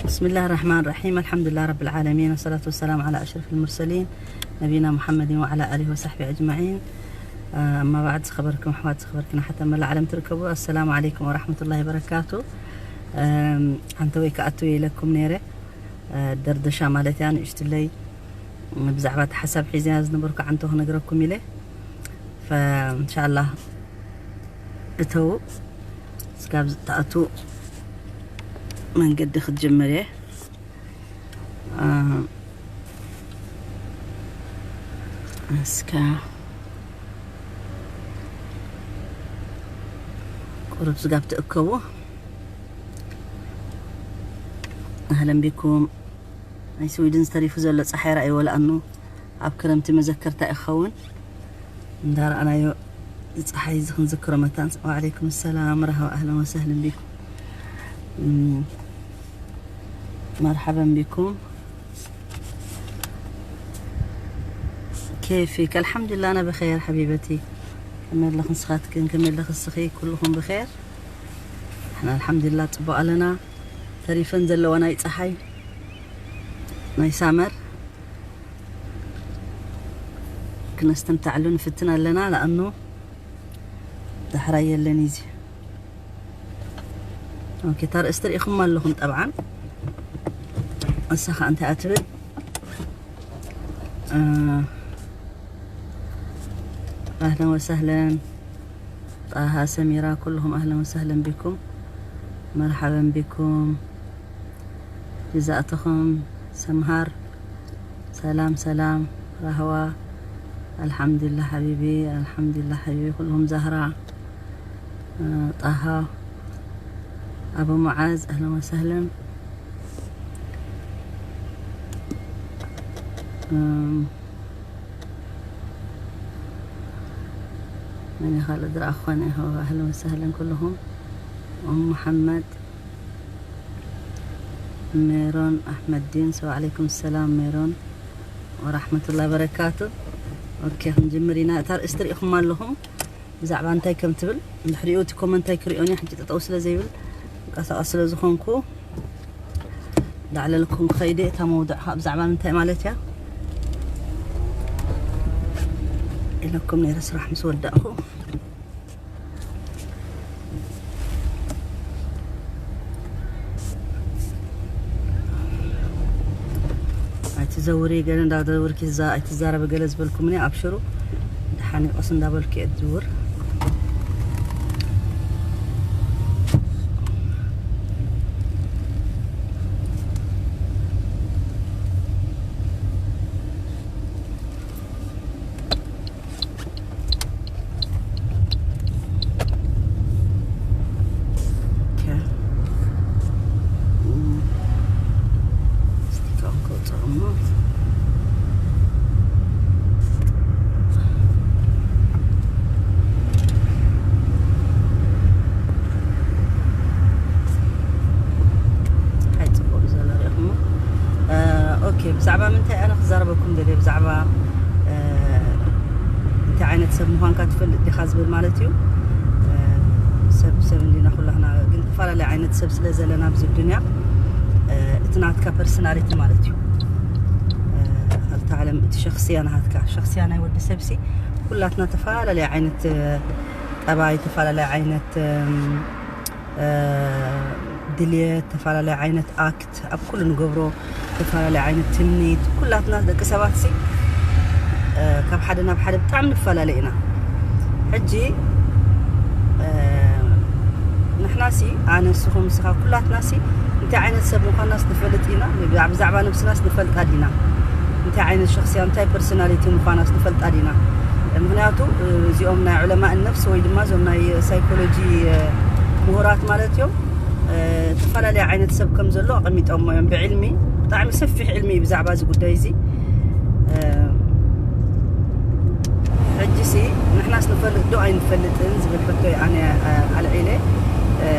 بسم الله الرحمن الرحيم. الحمد لله رب العالمين، والصلاة والسلام على أشرف المرسلين، نبينا محمد وعلى آله وصحبه أجمعين. أما بعد، ዝኸበርኩም ኣሕዋት፣ ዝኸበርክን ኣሓት ኣብ መላእ ዓለም ትርከቡ፣ ኣሰላሙ ዓለይኩም ወራሕመቱላሂ ወበረካቱ። ኣንተ ወይ ከኣቱ ኢለኩም ነይረ፣ ደርደሻ ማለት እያ፣ ንእሽትለይ ብዛዕባ እቲ ሓሳብ ሒዘያ ዝነበርኩ ዓንቶ ክነግረኩም ኢለ። ፈ-፣ እንሻላ እተው፣ ስጋብ ዝተኣቱ መንገዲ ክትጀምር እየ። አ፣ እስከ ቁሩብ ስጋብ ትእከቡ። ኣህለን ቢኩም። ናይ ስዊድን ዝተሪፉ ዘሎ ጸሓይ ረኣይዎ ለኣኑ ኣብ ክረምቲ መዘከርታ ይኸውን። እንዳ ረኣናዮ ጸሓይ እዚ ክንዝክሮ መታን። ወዓለይኩም ሰላም መርሃባ፣ ኣህለን ወሰህለን ቢኩም። እም፣ መርሓበን ቢኩም። ኬፊክ? ኣልሓምዱሊላህ፣ ኣና ብኸይር ሓቢበቲ። ከመይ ኣለኽን ንስኻትክን? ከመይ ኣለኽ ንስኺ? ኩልኹም ብኸይር? ንሕና ኣልሓምዱሊላህ ጽቡቕ ኣለና። ተሪፈን ዘለዋ ናይ ጸሓይ፣ ናይ ሳመር ክነስተምታዕሉ ንፍትን ኣለና። ለኣኑ ዳሕራይ የለን እዚ። ኦኬ፣ እታ ርእስቲ ርኢኹማ ኣለኹም ጠብዓን። እሳ ኸኣ እንታይ እያ ትብል? እ፣ ኣህለን ወሰህለን። ጣሃ፣ ሰሚራ፣ ኩልኹም ኣህለን ወሰህለን ቢኩም። መርሓበን ቢኩም። ይዛእትኹም ሰምሃር። ሰላም፣ ሰላም፣ ራህዋ። ኣልሓምዱሊላህ ሓቢቢ፣ ኣልሓምዱሊላህ ሓቢቢ። ኩልኹም ዛህራ፣ እ፣ ጣሃ፣ ኣቡ ሙዓዝ፣ ኣህለን ወሰህለን። እም፣ መን እዩ ካልእ ዝረኣኹ ኮነ? ኣህለን ወሰህለን ኩልኹም። ኡም መሓመድ፣ ሜሮን ኣሕመዲን፣ ሰው ዓለይኩም ሰላም ሜሮን ወራሕመቱላሂ በረካቱ። ኦኬ፣ ክንጅምር ኢና። እታ ርእስቲ ርኢኹማ ኣለኹም ብዛዕባ እንታይ ከም ትብል። እንድሕሪኡ እቲ ኮመንታይ ክሪኦን እየ፣ ሕጂ ጠጠው ስለ ዘይብል፣ ምንቀሳቐስ ስለ ዝኾንኩ፣ ዳዕለልኩም ክኸይደ እታ መውድዕ ኸኣ ብዛዕባ ምንታይ ማለት እያ ኢለኩም ነይረ ስራሕ ምስ ወዳእኹ። ኣይትዘውሪ ገለ እንዳዘውርኪ እዛ ኣይትዛረቢ ገለ ዝበልኩምኒ ኣብሽሩ። ደሓን ቀስ እንዳበልኩ እየ ዝዝውር። ኦኬ። እም፣ እስቲ ካብኡ ከውፅኦ እሞ። ኣይ፣ ጽቡቕ እዩ ዘሎ፣ ርኢኹሞ። እ፣ ኦኬ፣ ብዛዕባ ምንታይ ኣነ ክዛረበኩም ደልየ? ብዛዕባ፣ እ፣ እንታይ ዓይነት ሰብ ምዃንካ ትፈልጥ ዲኻ ዝብል ማለት እዩ። እ፣ ሰብ፣ ሰብ እንዲና ኩላህና፣ ግን ዝተፈላለየ ዓይነት ሰብ ስለ ዘለና ኣብዚ ዱንያ፣ እ፣ እቲ ናትካ ፐርሰናሊቲ ማለት እዩ። እ፣ ኣብታ ዓለም እቲ ሸኽስያ ናትካ፣ ሸኽስያ ናይ ወዲ ሰብሲ፣ ኩላትና ተፈላለየ ዓይነት፣ እ፣ ጠባይ፣ ተፈላለየ ዓይነት፣ እም፣ እ፣ ድልየት፣ ተፈላለየ ዓይነት ኣክት፣ ኣብ ኩሉ ንገብሮ ተፈላለየ ዓይነት ትምኒት፣ ኩላትና ደቂ ሰባት ሲ፣ እ፣ ካብ ሓደ ናብ ሓደ ብጣዕሚ ንፈላለ ኢና። ሕጂ፣ እ፣ ንሕና ሲ፣ ኣነ፣ ንስኹም፣ ንስኻ፣ ኩላትና ሲ እንታይ ዓይነት ሰብ ምዃንናስ ንፈልጥ ኢና፣ ብዛዕባ ነብስናስ ንፈልጣ ዲና? እንታይ ዓይነት ሸኽስያ፣ እንታይ ፐርሶናሊቲ ምዃናስ ንፈልጣ ዲና? ምኽንያቱ፣ እ፣ እዚኦም ናይ ዑለማእ ነፍሲ ወይ ድማ እዞም ናይ ሳይኮሎጂ፣ እ፣ ምሁራት ማለት እዮም፣ እ፣ ዝተፈላለየ ዓይነት ሰብ ከም ዘሎ ኣቐሚጦሞ እዮም ብዕልሚ። ብጣዕሚ ሰፊሕ ዕልሚ እዩ ብዛዕባ እዚ ጉዳይ እዚ። እ፣ ሕጂሲ ንሕናስ ንፈልጥ ዶ ኣይንፈልጥን ዝብል ሕቶ እዩ ኣነ፣ እ፣ ኣልዒለ። እ፣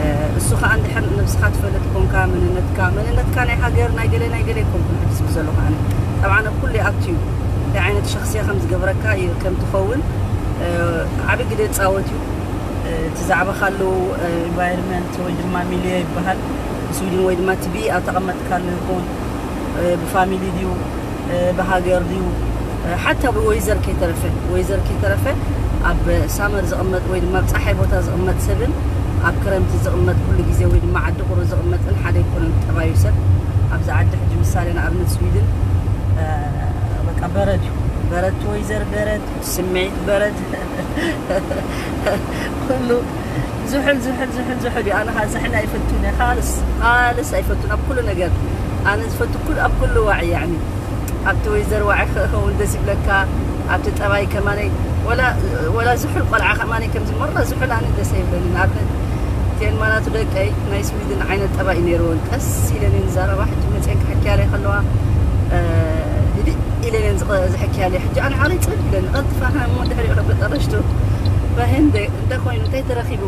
እሱ ኸኣ እንድሕር ነብስኻ ትፈልጥ ኮንካ፣ መንነትካ፣ መንነትካ ናይ ሃገር፣ ናይ ገለ፣ ናይ ገለ ኣይኮንኩን ሕጂ ዝብል ዘለኹ ኣነ። ጠብዓን ኣብ ኩሉ ይኣቱ እዩ። እንታይ ዓይነት ሸኽስያ ከም ዝገብረካ እዩ፣ ከም ትኸውን፣ እ፣ ዓቢ ግደ ይጻወት እዩ። እ፣ እቲ ዛዕባኻ ኣለዉ፣ እ፣ ኢንቫይሮንመንት ወይ ድማ ሚልዮ ይበሃል። ስዊድን ወይ ድማ እቲ ብይኣ ተቐመጥካሉ ይኹን፣ እ፣ ብፋሚሊ ድዩ፣ እ፣ ብሃገር ድዩ፣ እ፣ ሓታ ብወይዘር ከይተረፈ፣ ወይዘር ከይተረፈ ኣብ ሳመር ዝቕመጥ ወይ ድማ ኣብ ጸሓይ ቦታ ዝቕመጥ ሰብን ኣብ ክረምቲ ዝቕመጥ ኩሉ ግዜ ወይ ድማ ዓዲ ቁሩ ዝቕመጥን ሓደ ኣይኮነን ጠባዩ ሰብ። ኣብዚ ዓዲ ሕጂ ምሳሌ ንኣብነት ስዊድን፣ እ፣ በቃ በረድ እዩ። በረድ ወይዘር በረድ፣ ስምዒት በረድ። ኩሉ ዝሑል፣ ዝሑል፣ ዝሑል፣ ዝሑል እዩ። ኣነ ኸዓ ዝሕል ኣይፈቱን እየ። ካልስ፣ ካልስ ኣይፈቱን ኣብ ኩሉ ነገር። ኣነ ዝፈቱ ኩሉ፣ ኣብ ኩሉ ዋዒ፣ ያዕኒ፣ ኣብቲ ወይዘር ዋዒ ክኸውን ደስ ይብለካ፣ ኣብቲ ጠባይ ከማነይ፣ ወላ፣ ወላ ዝሑል ቆልዓ ከማነይ ከምዚ መራ ዝሑል ኣነ ደስ ኣይብለንን። ኣብነት ቴን ማናቱ ደቀይ ናይ ስዊድን ዓይነት ጠባይ እዩ ነይርወን። ቀስ ኢለን እየን ዝዛረባ። ሕጂ መፅየን ክሕክያለይ ከለዋ፣ እ፣ ህድእ ኢለን እየን ዝቐ-፣ ዝሕክያለይ። ሕጂ ኣነ ሓረይ ፅብብ ኢለን፣ ቀልጥፋ እሞ ድሕሪኡ ከበጠረሽቱ። ፈህንደ፣ እንታይ ኮይኑ፣ እንታይ ተረኺቡ?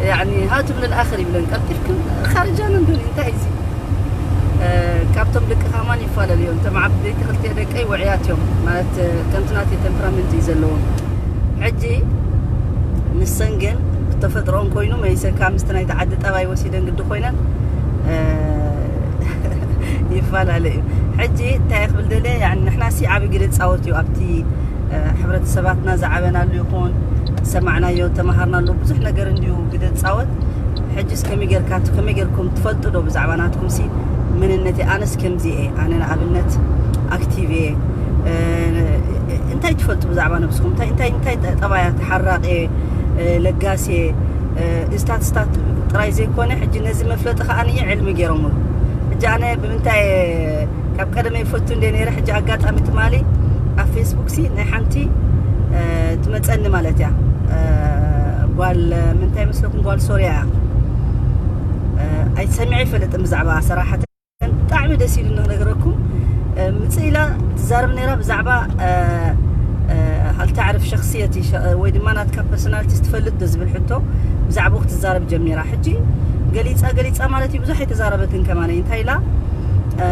ያዕኒ፣ ሃቱ ምን ልኣኽር ይብለን፣ ቀልጢፍክን ኻርጃን እንዱን፣ እንታይ እዚ? እ፣ ካብቶም ደቂ ኻማን ይፈላለዩ እዮም። እቶም ዓበይቲ ክልተ ደቀይ ውዕያት እዮም። ማለት፣ እ፣ ከምቲ ናተይ ቴምፐራመንት እዩ ዘለዎም። ሕጂ ንሰን ግን ብተፈጥሮኦም ኮይኑ መይሰካ ምስቲ ናይቲ ዓዲ ጠባይ ወሲደን ግዲ ኮይነን፣ እ፣ ይፈላለ እዩ። ሕጂ እንታይ ክብል ደልየ፣ ያዕኒ ንሕና ሲ ዓቢ ግደ ጻወት እዩ ኣብቲ፣ እ፣ ሕብረተሰባትና ዝዓበናሉ ይኹን ዝሰማዕናዮ፣ ተመሃርናሉ ብዙሕ ነገር እንድዩ ግደ ጻወት። ሕጂስ ከመይ ጌርካ፣ ከመይ ጌርኩም ትፈልጡ ዶ ብዛዕባ ናትኩም ሲ መንነት? ኣነስ ከምዚ እየ። ኣነ ንኣብነት ኣክቲቭ እየ። እ፣ እንታይ ትፈልጡ ብዛዕባ ነብስኹም? እንታይ፣ እንታይ፣ እንታይ ጠ-፣ ጠባያት ሓራቕ እየ፣ እ፣ ለጋስ እየ፣ እ፣ እስታት፣ እስታት ጥራይ ዘይኮነ፣ ሕጂ ነዚ መፍለጢ ከኣ ንየ ዕልሚ ገይሮምሉ። ሕጂ ኣነ ብምንታይ እየ ካብ ቀደመ ይፈቱ እንደ ነይረ፣ ሕጂ ኣጋጣሚ ትማሊ ኣብ ፌስቡክ ሲ ናይ ሓንቲ፣ እ፣ ትመጸኒ ማለት እያ። እ፣ ጓል ምንታይ መስለኩም? ጓል ሶርያ እያ። እ፣ ኣይሰሚዐ ይፈልጥን ብዛዕባ ሰራሕተ። ብጣዕሚ ደስ ኢሉ ንክነግረኩም፣ እ፣ ምጽእ ኢላ ትዛረብ ነይራ ብዛዕባ፣ እ፣ እ፣ ሃልታዕርፍ ሸክስየት ይሸ-፣ ወይ ድማ ናትካ ፐርሶናሊቲ ትፈልጥ ዶ ዝብል ሕቶ ብዛዕባኡ ክትዛረብ ጀሚራ። ሕጂ ገሊጻ ገሊጻ ማለት እዩ፣ ብዙሕ ኣይተዛረበትን ከማን። እንታይ ኢላ፣ እ፣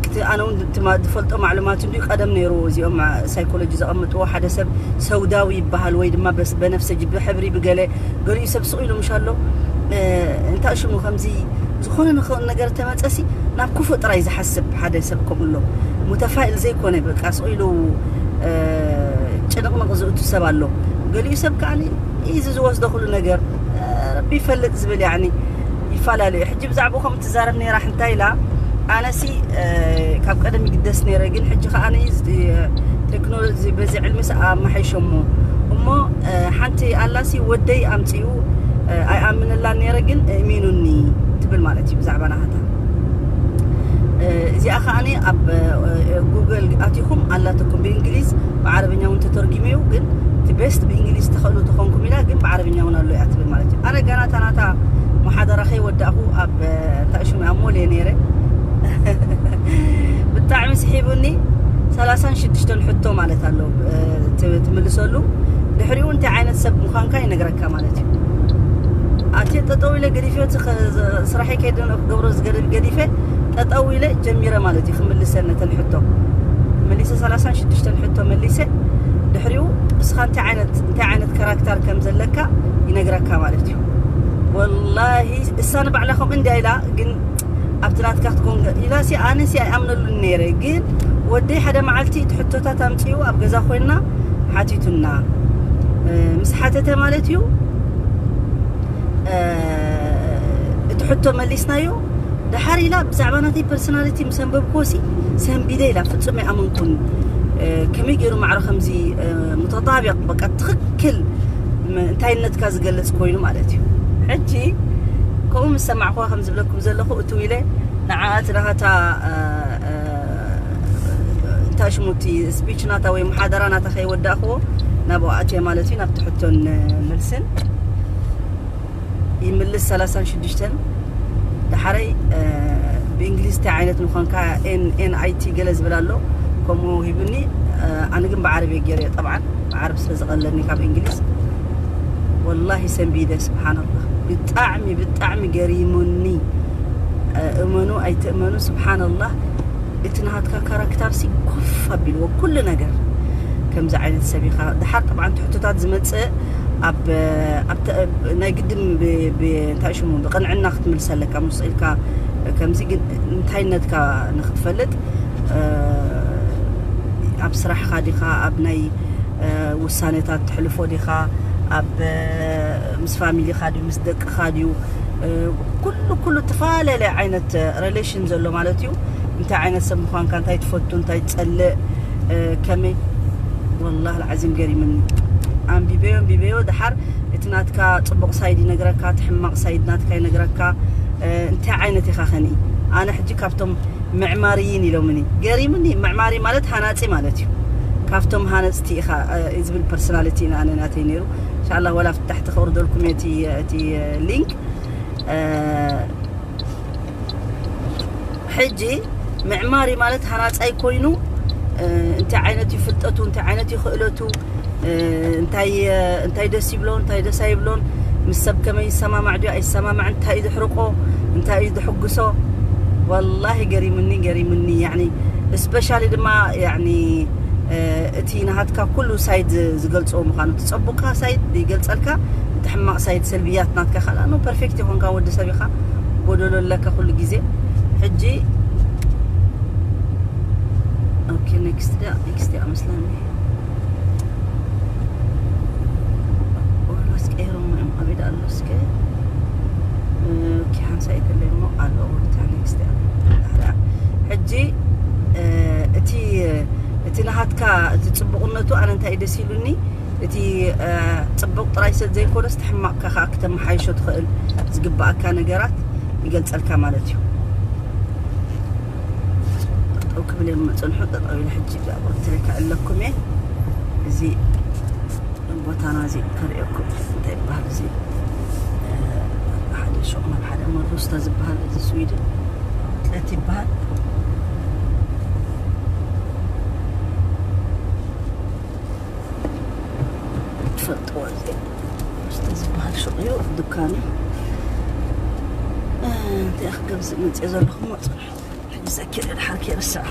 እቲ ኣነ እውን ትማ-፣ ዝፈልጦ ማዕሉማት እንድዩ ቀደም ነይሩ። እዚኦም ሳይኮሎጂ ዘቐምጥዎ ሓደ ሰብ ሰውዳዊ ይበሃል ወይ ድማ በስ-፣ በነፍሰ ጅ-፣ ብሕብሪ ብገለ ገሊኡ ሰብ ስቕ ኢሉ ምሽ ኣሎ፣ እ፣ እንታይ ሽሙ ከምዚ ዝኾነ ንኸ-፣ ነገር ተመጸሲ ናብ ክፉእ ጥራይ ዝሓስብ ሓደ ሰብ ከምኡ ኣሎ። ሙተፋኢል ዘይኮነ በቃ ስቕ ኢሉ፣ እ፣ ጭንቕንቕ ዝእቱ ሰብ ኣሎ። ገሊኡ ሰብ ከኣ እዚ ዝወስዶ ኩሉ ነገር፣ እ፣ ረቢ ይፈልጥ ዝብል ያዕኒ ይፈላለዩ። ሕጂ ብዛዕባ ከምኡ ትዛረብ ነይራ። እንታይ ኢላ? ኣነሲ፣ እ፣ ካብ ቀደም ይግደስ ነይረ፣ ግን ሕጂ ከኣ እዚ ቴክኖሎጂ በዚ ዕልሚ ስ-፣ ኣመሓይሸሞ እሞ፣ እ፣ ሓንቲ ኣላሲ ወደይ ኣምጺኡ፣ እ፣ ኣይኣምንላን ነይረ፣ ግን እሚኑኒ ትብል ማለት እዩ ብዛዕባ ናሃታ። እ፣ እዚኣ ከኣ ኣብ፣ እ፣ ጉግል ኣቲኹም ኣላትኩም ብእንግሊዝ፣ ብዓረብኛ እውን ተተርጉሙ እዩ፣ ግን እቲ ቤስት ብእንግሊዝ ትኽእሉ ተኾንኩም ኢላ፣ ግን ብዓረብኛ እውን ኣሎ እያ ትብል ማለት እዩ። ኣነ ገና እታ ናታ መሓደራ ከይወዳእኹ ኣብ፣ እ፣ እንታይ ሽሙ ኣብ ሞል እየ ነይረ። ብጣዕሚ ስሒቡኒ። ሰላሳን ሽዱሽተን ሕቶ ማለት ኣሎ፣ እ፣ ት-፣ ትምልሰሉ። ድሕሪኡ እንታይ ዓይነት ሰብ ምዃንካ ይነግረካ ማለት እዩ። ኣትየ ጠጠው ኢለ ገዲፈ፣ እቲ ኸ-፣ ዝ-፣ ስራሐይ ከይደ ክገብሮ ዝገደ-፣ ገዲፈ ጠጠው ኢለ ጀሚረ ማለት እዩ ክምልሰን ነተን ሕቶ። መሊሰ ሰላሳን ሽዱሽተን ሕቶ መሊሰ። ድሕሪኡ እስኻ እንታይ ዓይነት፣ እንታይ ዓይነት ካራክተር ከም ዘለካ ይነግረካ ማለት እዩ። ወላሂ እሳ ንባዕላ ከምኡ እንድያ ኢላ፣ ግን ኣብቲ ናትካ ክትኮን ገ-፣ ኢላ ሲ ኣነ ሲ ኣይኣምነሉን ነይረ። ግን ወደይ ሓደ መዓልቲ እቲ ሕቶታት ኣምጺኡ ኣብ ገዛ ኮይንና ሓቲቱና። እ፣ ምስ ሓተተ ማለት እዩ፣ እ፣ እቲ ሕቶ መሊስናዮ። ደሓር ኢላ ብዛዕባ ናተይ ፐርሶናሊቲ ምስ ኣንበብክዎ ሲ ሰንቢደ ኢላ፣ ፍጹም ኣይኣመንኩን። እ፣ ከመይ ገይሩ ማዕረ ከምዚ፣ እ፣ ሙተጣቢቕ፣ በቃ ትኽክል ም-፣ እንታይነትካ ዝገልጽ ኮይኑ ማለት እዩ። ሕጂ ከምኡ ምስ ሰማዕክዋ ከም ዝብለኩም ዘለኹ እትው ኢለ ንዓኣ እቲ ናሃታ፣ እ፣ እ፣ እንታይ ሽሙ እቲ ስፒች ናታ ወይ መሓደራ ናታ ከይወዳእክዎ ናብኡ ኣትየ ማለት እዩ፣ ናብቲ ሕቶን መልስን። ይምልስ ሰላሳን ሽዱሽተን። ደሓረይ፣ እ፣ ብእንግሊዝ እንታይ ዓይነት ምዃንካ ኤን-፣ ኤን ኣይ ቲ ገለ ዝብል ኣሎ፣ ከምኡ ሂቡኒ። እ፣ ኣነ ግን ብዓረብ እየ ገይረዮ፣ ጠብዓን ብዓረብ ስለ ዝቐለኒ ካብ እንግሊዝ። ወላሂ ሰንቢደ፣ ስብሓንላህ፣ ብጣዕሚ፣ ብጣዕሚ ገሪሙኒ። እ፣ እመኑ ኣይትእመኑ፣ ስብሓንላህ፣ እቲ ናሃትካ ካራክተር ሲ ኮፍ ኣቢልዎ ኩሉ ነገር። ከምዚ ዓይነት ሰብ ኢኻ። ደሓር ጠብዓን ትሕቶታት ዝመጽእ ኣብ ኣብ ናይ ግድን እንታይ ሽሙ ብቅንዕና ክትምልሰ ኣለካ። ምስ ኢልካ ከምዚ ግን እንታይነትካ ንክትፈልጥ ኣብ ስራሕካ ዲካ፣ ኣብ ናይ ውሳኔታት ትሕልፎ ዲካ፣ ኣብ ምስ ፋሚሊካ ድዩ ምስ ደቅካ ድዩ፣ ኩሉ ኩሉ ተፈላለየ ዓይነት ሬሌሽን ዘሎ ማለት እዩ። እንታይ ዓይነት ሰብ ምኳንካ፣ እንታይ ትፈቱ፣ እንታይ ትጸልእ፣ ከመይ፣ ወላሂ ልዓዚም ገሪምኒ። ኣንቢበዮ ኣንቢበዮ ድሓር እቲ ናትካ ጽቡቕ ሳይድ ይነግረካ፣ እቲ ሕማቕ ሳይድ ናትካ ይነግረካ። እንታይ ዓይነት ኢኻ ከኒ? ኣነ ሕጂ ካብቶም ምዕማርይን ኢሎምኒ፣ ገሪምኒ። ምዕማሪ ማለት ሃናጺ ማለት እዩ። ካብቶም ሃነጽቲ ኢኻ ዝብል ፐርሶናሊቲ ኣነ ናተይ ነይሩ። እንሻላ ወላ ፍታሕቲ ከውርደልኩም እቲ ሊንክ። ሕጂ ምዕማሪ ማለት ሃናጻይ ኮይኑ እንታይ ዓይነት እዩ ፍልጠቱ፣ እንታይ ዓይነት እዩ ክእለቱ፣ እንታይ እንታይ ደስ ይብሎ፣ እንታይ ደስ ኣይብሎን፣ ምስ ሰብ ከመይ ይሰማማዕ ድዩ ኣይሰማማዕ፣ እንታይ እዩ ዝሕርቆ፣ እንታይ እዩ ዝሕጉሶ። ወላሂ ገሪሙኒ ገሪሙኒ። ያኒ ስፔሻሊ ድማ ያኒ እቲ ናሃትካ ኩሉ ሳይድ ዝገልጾ ምዃኑ፣ እቲ ጸቡቕካ ሳይድ ይገልጸልካ፣ እቲ ሕማቕ ሳይድ ሰልብያት ናትካ ካልኣ ነው። ፐርፌክት የኾንካ ወዲ ሰብ ኢኻ፣ ጎደሎ ኣለካ ኩሉ ግዜ። ሕጂ ኦኬ፣ ኔክስት ዳ ኔክስት ያ መስለኒ። ወላስ ቀይሮም እዮም ኣበይ ዳ ኣሎ እስከ። ኦኬ፣ ሓንሳእ ይተለይ እሞ ኣሎ ወርታ ኔክስት ያ። ሕጂ እቲ እቲ ናሃትካ እቲ ጽቡቕነቱ ኣነ እንታይ ደስ ኢሉኒ፣ እቲ ጽቡቕ ጥራይ ሰብ ዘይኮነስ እቲ ሕማቕካ ከዓ ክተመሓይሾ ትኽእል፣ ዝግባኣካ ነገራት ይገልጸልካ ማለት እዩ። ጠጠው ክብል እዮም መፅንሑ። ጠጠው ኢለ ሕጂ ብኣቦትሪ ክዕለኩም እየ። እዚ ቦታና እዚ ከርእየኩም። እንታይ ይበሃል እዚ? ሓደ ሹቕ ናብ ሓደ መሩስታ ዝበሃል፣ እዚ ስዊድን ኣውትሌት ይበሃል። ትፈልጥዎ እዚ መስተ ዝበሃል ሹቕ እዩ፣ ድኳን እዩ። እንታይ ክገዝእ መፅእ ዘለኹ? መፅንሑ ሕጂ ዘኪር ድሓር ከይርስዖ።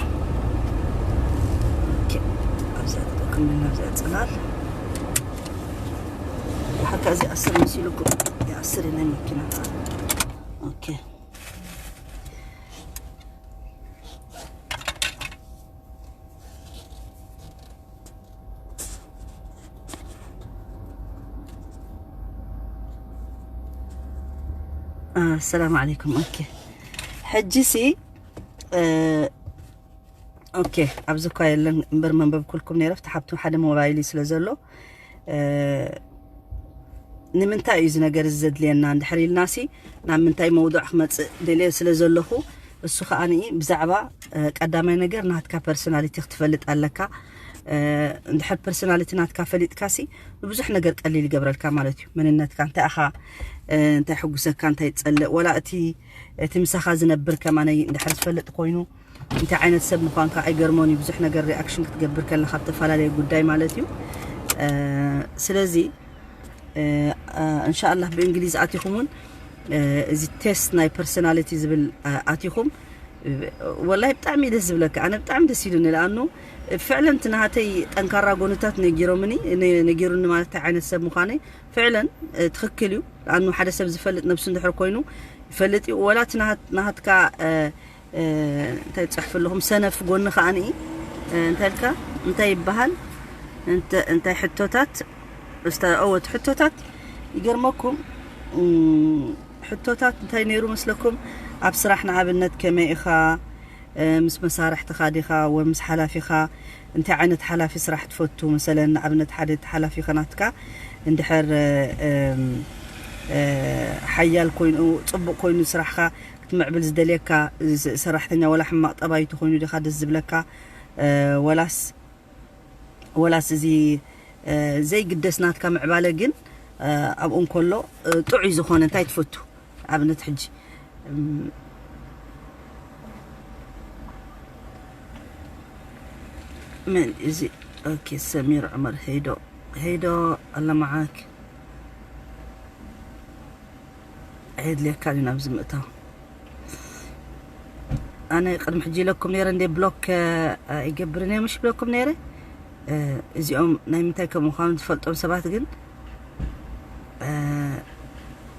ኣብዚኣ ተጠቅምና ኣብዚኣ ፅላል ድሓር ከዚ ኣስር መሲሉኩም ይኣስር ናይ መኪና። ኦኬ። ኣሰላሙ ዓለይኩም። ኦኬ፣ ሕጂ ሲ ኦኬ፣ ኣብዚ እኳ የለን እምበር መንበብ ኩልኩም ነይረ። ፍቲ ሓብቱ ሓደ ሞባይል እዩ ስለ ዘሎ፣ ንምንታይ እዩ እዚ ነገር እዚ ዘድልየና እንድሕር ኢልናሲ፣ ናብ ምንታይ መውዱዕ ክመፅእ ደልየ ስለ ዘለኹ፣ እሱ ከዓ ብዛዕባ ቀዳማይ ነገር ናትካ ፐርሶናሊቲ ክትፈልጥ ኣለካ። እንድሕር ፐርሶናሊቲ ናትካ ፈሊጥካሲ፣ ንብዙሕ ነገር ቀሊል ይገብረልካ ማለት እዩ። መንነትካ እንታይ ኣኻ፣ እንታይ ሕጉሰካ፣ እንታይ ትፀልእ፣ ወላ እቲ እቲ ምሳኻ ዝነብር ከማነይ እንድሕር ዝፈልጥ ኮይኑ፣ እንታይ ዓይነት ሰብ ምዃንካ ኣይገርሞን እዩ። ብዙሕ ነገር ሪኣክሽን ክትገብር ከለካ ኣብ ተፈላለየ ጉዳይ ማለት እዩ። ስለዚ እንሻኣላህ ብእንግሊዝ ኣቲኹም እውን እዚ ቴስት ናይ ፐርሶናሊቲ ዝብል ኣቲኹም፣ ወላይ ብጣዕሚ ደስ ዝብለካ። ኣነ ብጣዕሚ ደስ ኢሉኒ። ለኣኑ ፍዕለን እቲ ናሃተይ ጠንካራ ጎንታት ነጊሮምኒ ነጊሩኒ ማለት እንታይ ዓይነት ሰብ ምዃነይ ፍዕለን ትኽክል እዩ። ለኣኑ ሓደ ሰብ ዝፈልጥ ነብሱ እንድሕር ኮይኑ ይፈልጥ እዩ። ወላ እቲ ናሃትካ እንታይ ትፅሕፍ ኣለኹም ሰነፍ ጎኒ ከዓኒ እንታይ ኢልካ እንታይ ይበሃል እንታይ ሕቶታት እወት ሕቶታት ይገርመኩም። ሕቶታት እንታይ ነይሩ መስለኩም? ኣብ ስራሕ ንኣብነት ከመይ ኢኻ፣ ምስ መሳርሕትኻ ዲኻ ወይ ምስ ሓላፊኻ? እንታይ ዓይነት ሓላፊ ስራሕ ትፈቱ? መሰለን ንኣብነት ሓደ ሓላፊ ከናትካ እንድሕር ሓያል ኮይኑ ፅቡቅ ኮይኑ ስራሕካ ክትምዕብል ዝደልየካ ሰራሕተኛ፣ ወላ ሕማቅ ጠባይ ተኮይኑ ዲኻ ደስ ዝብለካ፣ ወላስ ወላስ እዚ ዘይግደስ ናትካ ምዕባለ ግን ኣብኡ እንከሎ ጥዑይ ዝኾነ እንታይ ትፈቱ? ኣብነት ሕጂ መን እዚ? ኦኬ፣ ሰሚር ዑመር ሄዶ ሄዶ ኣለማዓክ ኣየድልየካን እዩ ናብዚ ምእታው። ኣነ ቅድሚ ሕጂ ኢለኩም ነይረ እንደ ብሎክ ይገብርን እየ ምሽ ብለኩም ነይረ። እዚኦም ናይ ምንታይ ከም ምዃኑ ዝፈልጦም ሰባት ግን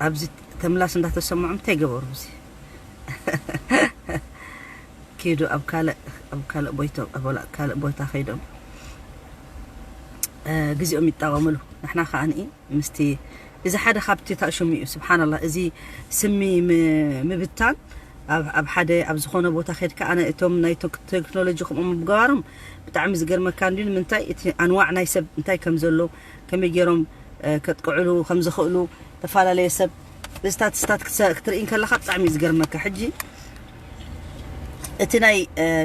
ኣብዚ ተምላስ እንዳተሰምዖም እንታይ ገበሩ? እዚ ኪዱ ኣብ ካልእ ኣብ ካልእ ቦይቶ ኣብ ካልእ ቦታ ከይዶም ግዜኦም ይጠቐምሉ። ንሕና ከኣ ንኢ ምስቲ እዚ ሓደ ካብቲ ታእሽሙ እዩ። ስብሓንላ፣ እዚ ስሚ ምብታን ኣብ ሓደ ኣብ ዝኾነ ቦታ ከድካ ኣነ እቶም ናይ ቴክኖሎጂ ከምኡ ምግባሮም ብጣዕሚ ዝገርመካ እንዲ ንምንታይ እቲ ኣንዋዕ ናይ ሰብ እንታይ ከም ዘሎ ከመይ ገይሮም ከጥቅዕሉ ከም ዝኽእሉ ተፈላለየ ሰብ ስታትስታት ክትርኢ እንከለካ ብጣዕሚ እዩ ዝገርመካ። ሕጂ እቲ ናይ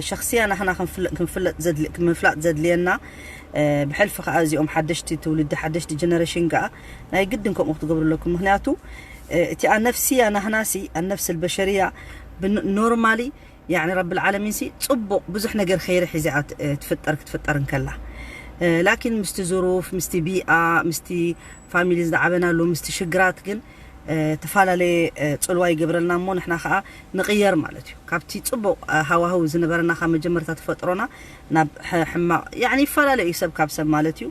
ሸክስያ ናህና ክንፍለጥ ምፍላጥ ዘድልየና ብሕልፊ ከዓ እዚኦም ሓደሽቲ ትውልዲ ሓደሽቲ ጀነሬሽን ከዓ ናይ ግድን ከምኡ ክትገብሩ ኣለኩም። ምክንያቱ እቲ ኣነፍስያ ናህናሲ ኣነፍስ ልበሸርያ ኖርማሊ ያኒ ረብል ዓለሚን ሲ ጽቡቕ ብዙሕ ነገር ኸይርሕ እዚኣ ትፍጠር ክትፍጠር እንከላ ላኪን ምስቲ ዝሩፍ ምስቲ ቢኣ ምስቲ ፋሚሊ ዝዓበናሉ ምስቲ ሽግራት ግን ተፈላለየ ጽልዋ ይገብረልና እሞ ንሕና ከዓ ንቕየር ማለት እዩ። ካብቲ ጽቡቕ ሃዋህው ዝነበረና ካብ መጀመርታ ተፈጥሮና ናብ ሕማቕ ያኒ ይፈላለዩ ሰብ ካብ ሰብ ማለት እዩ።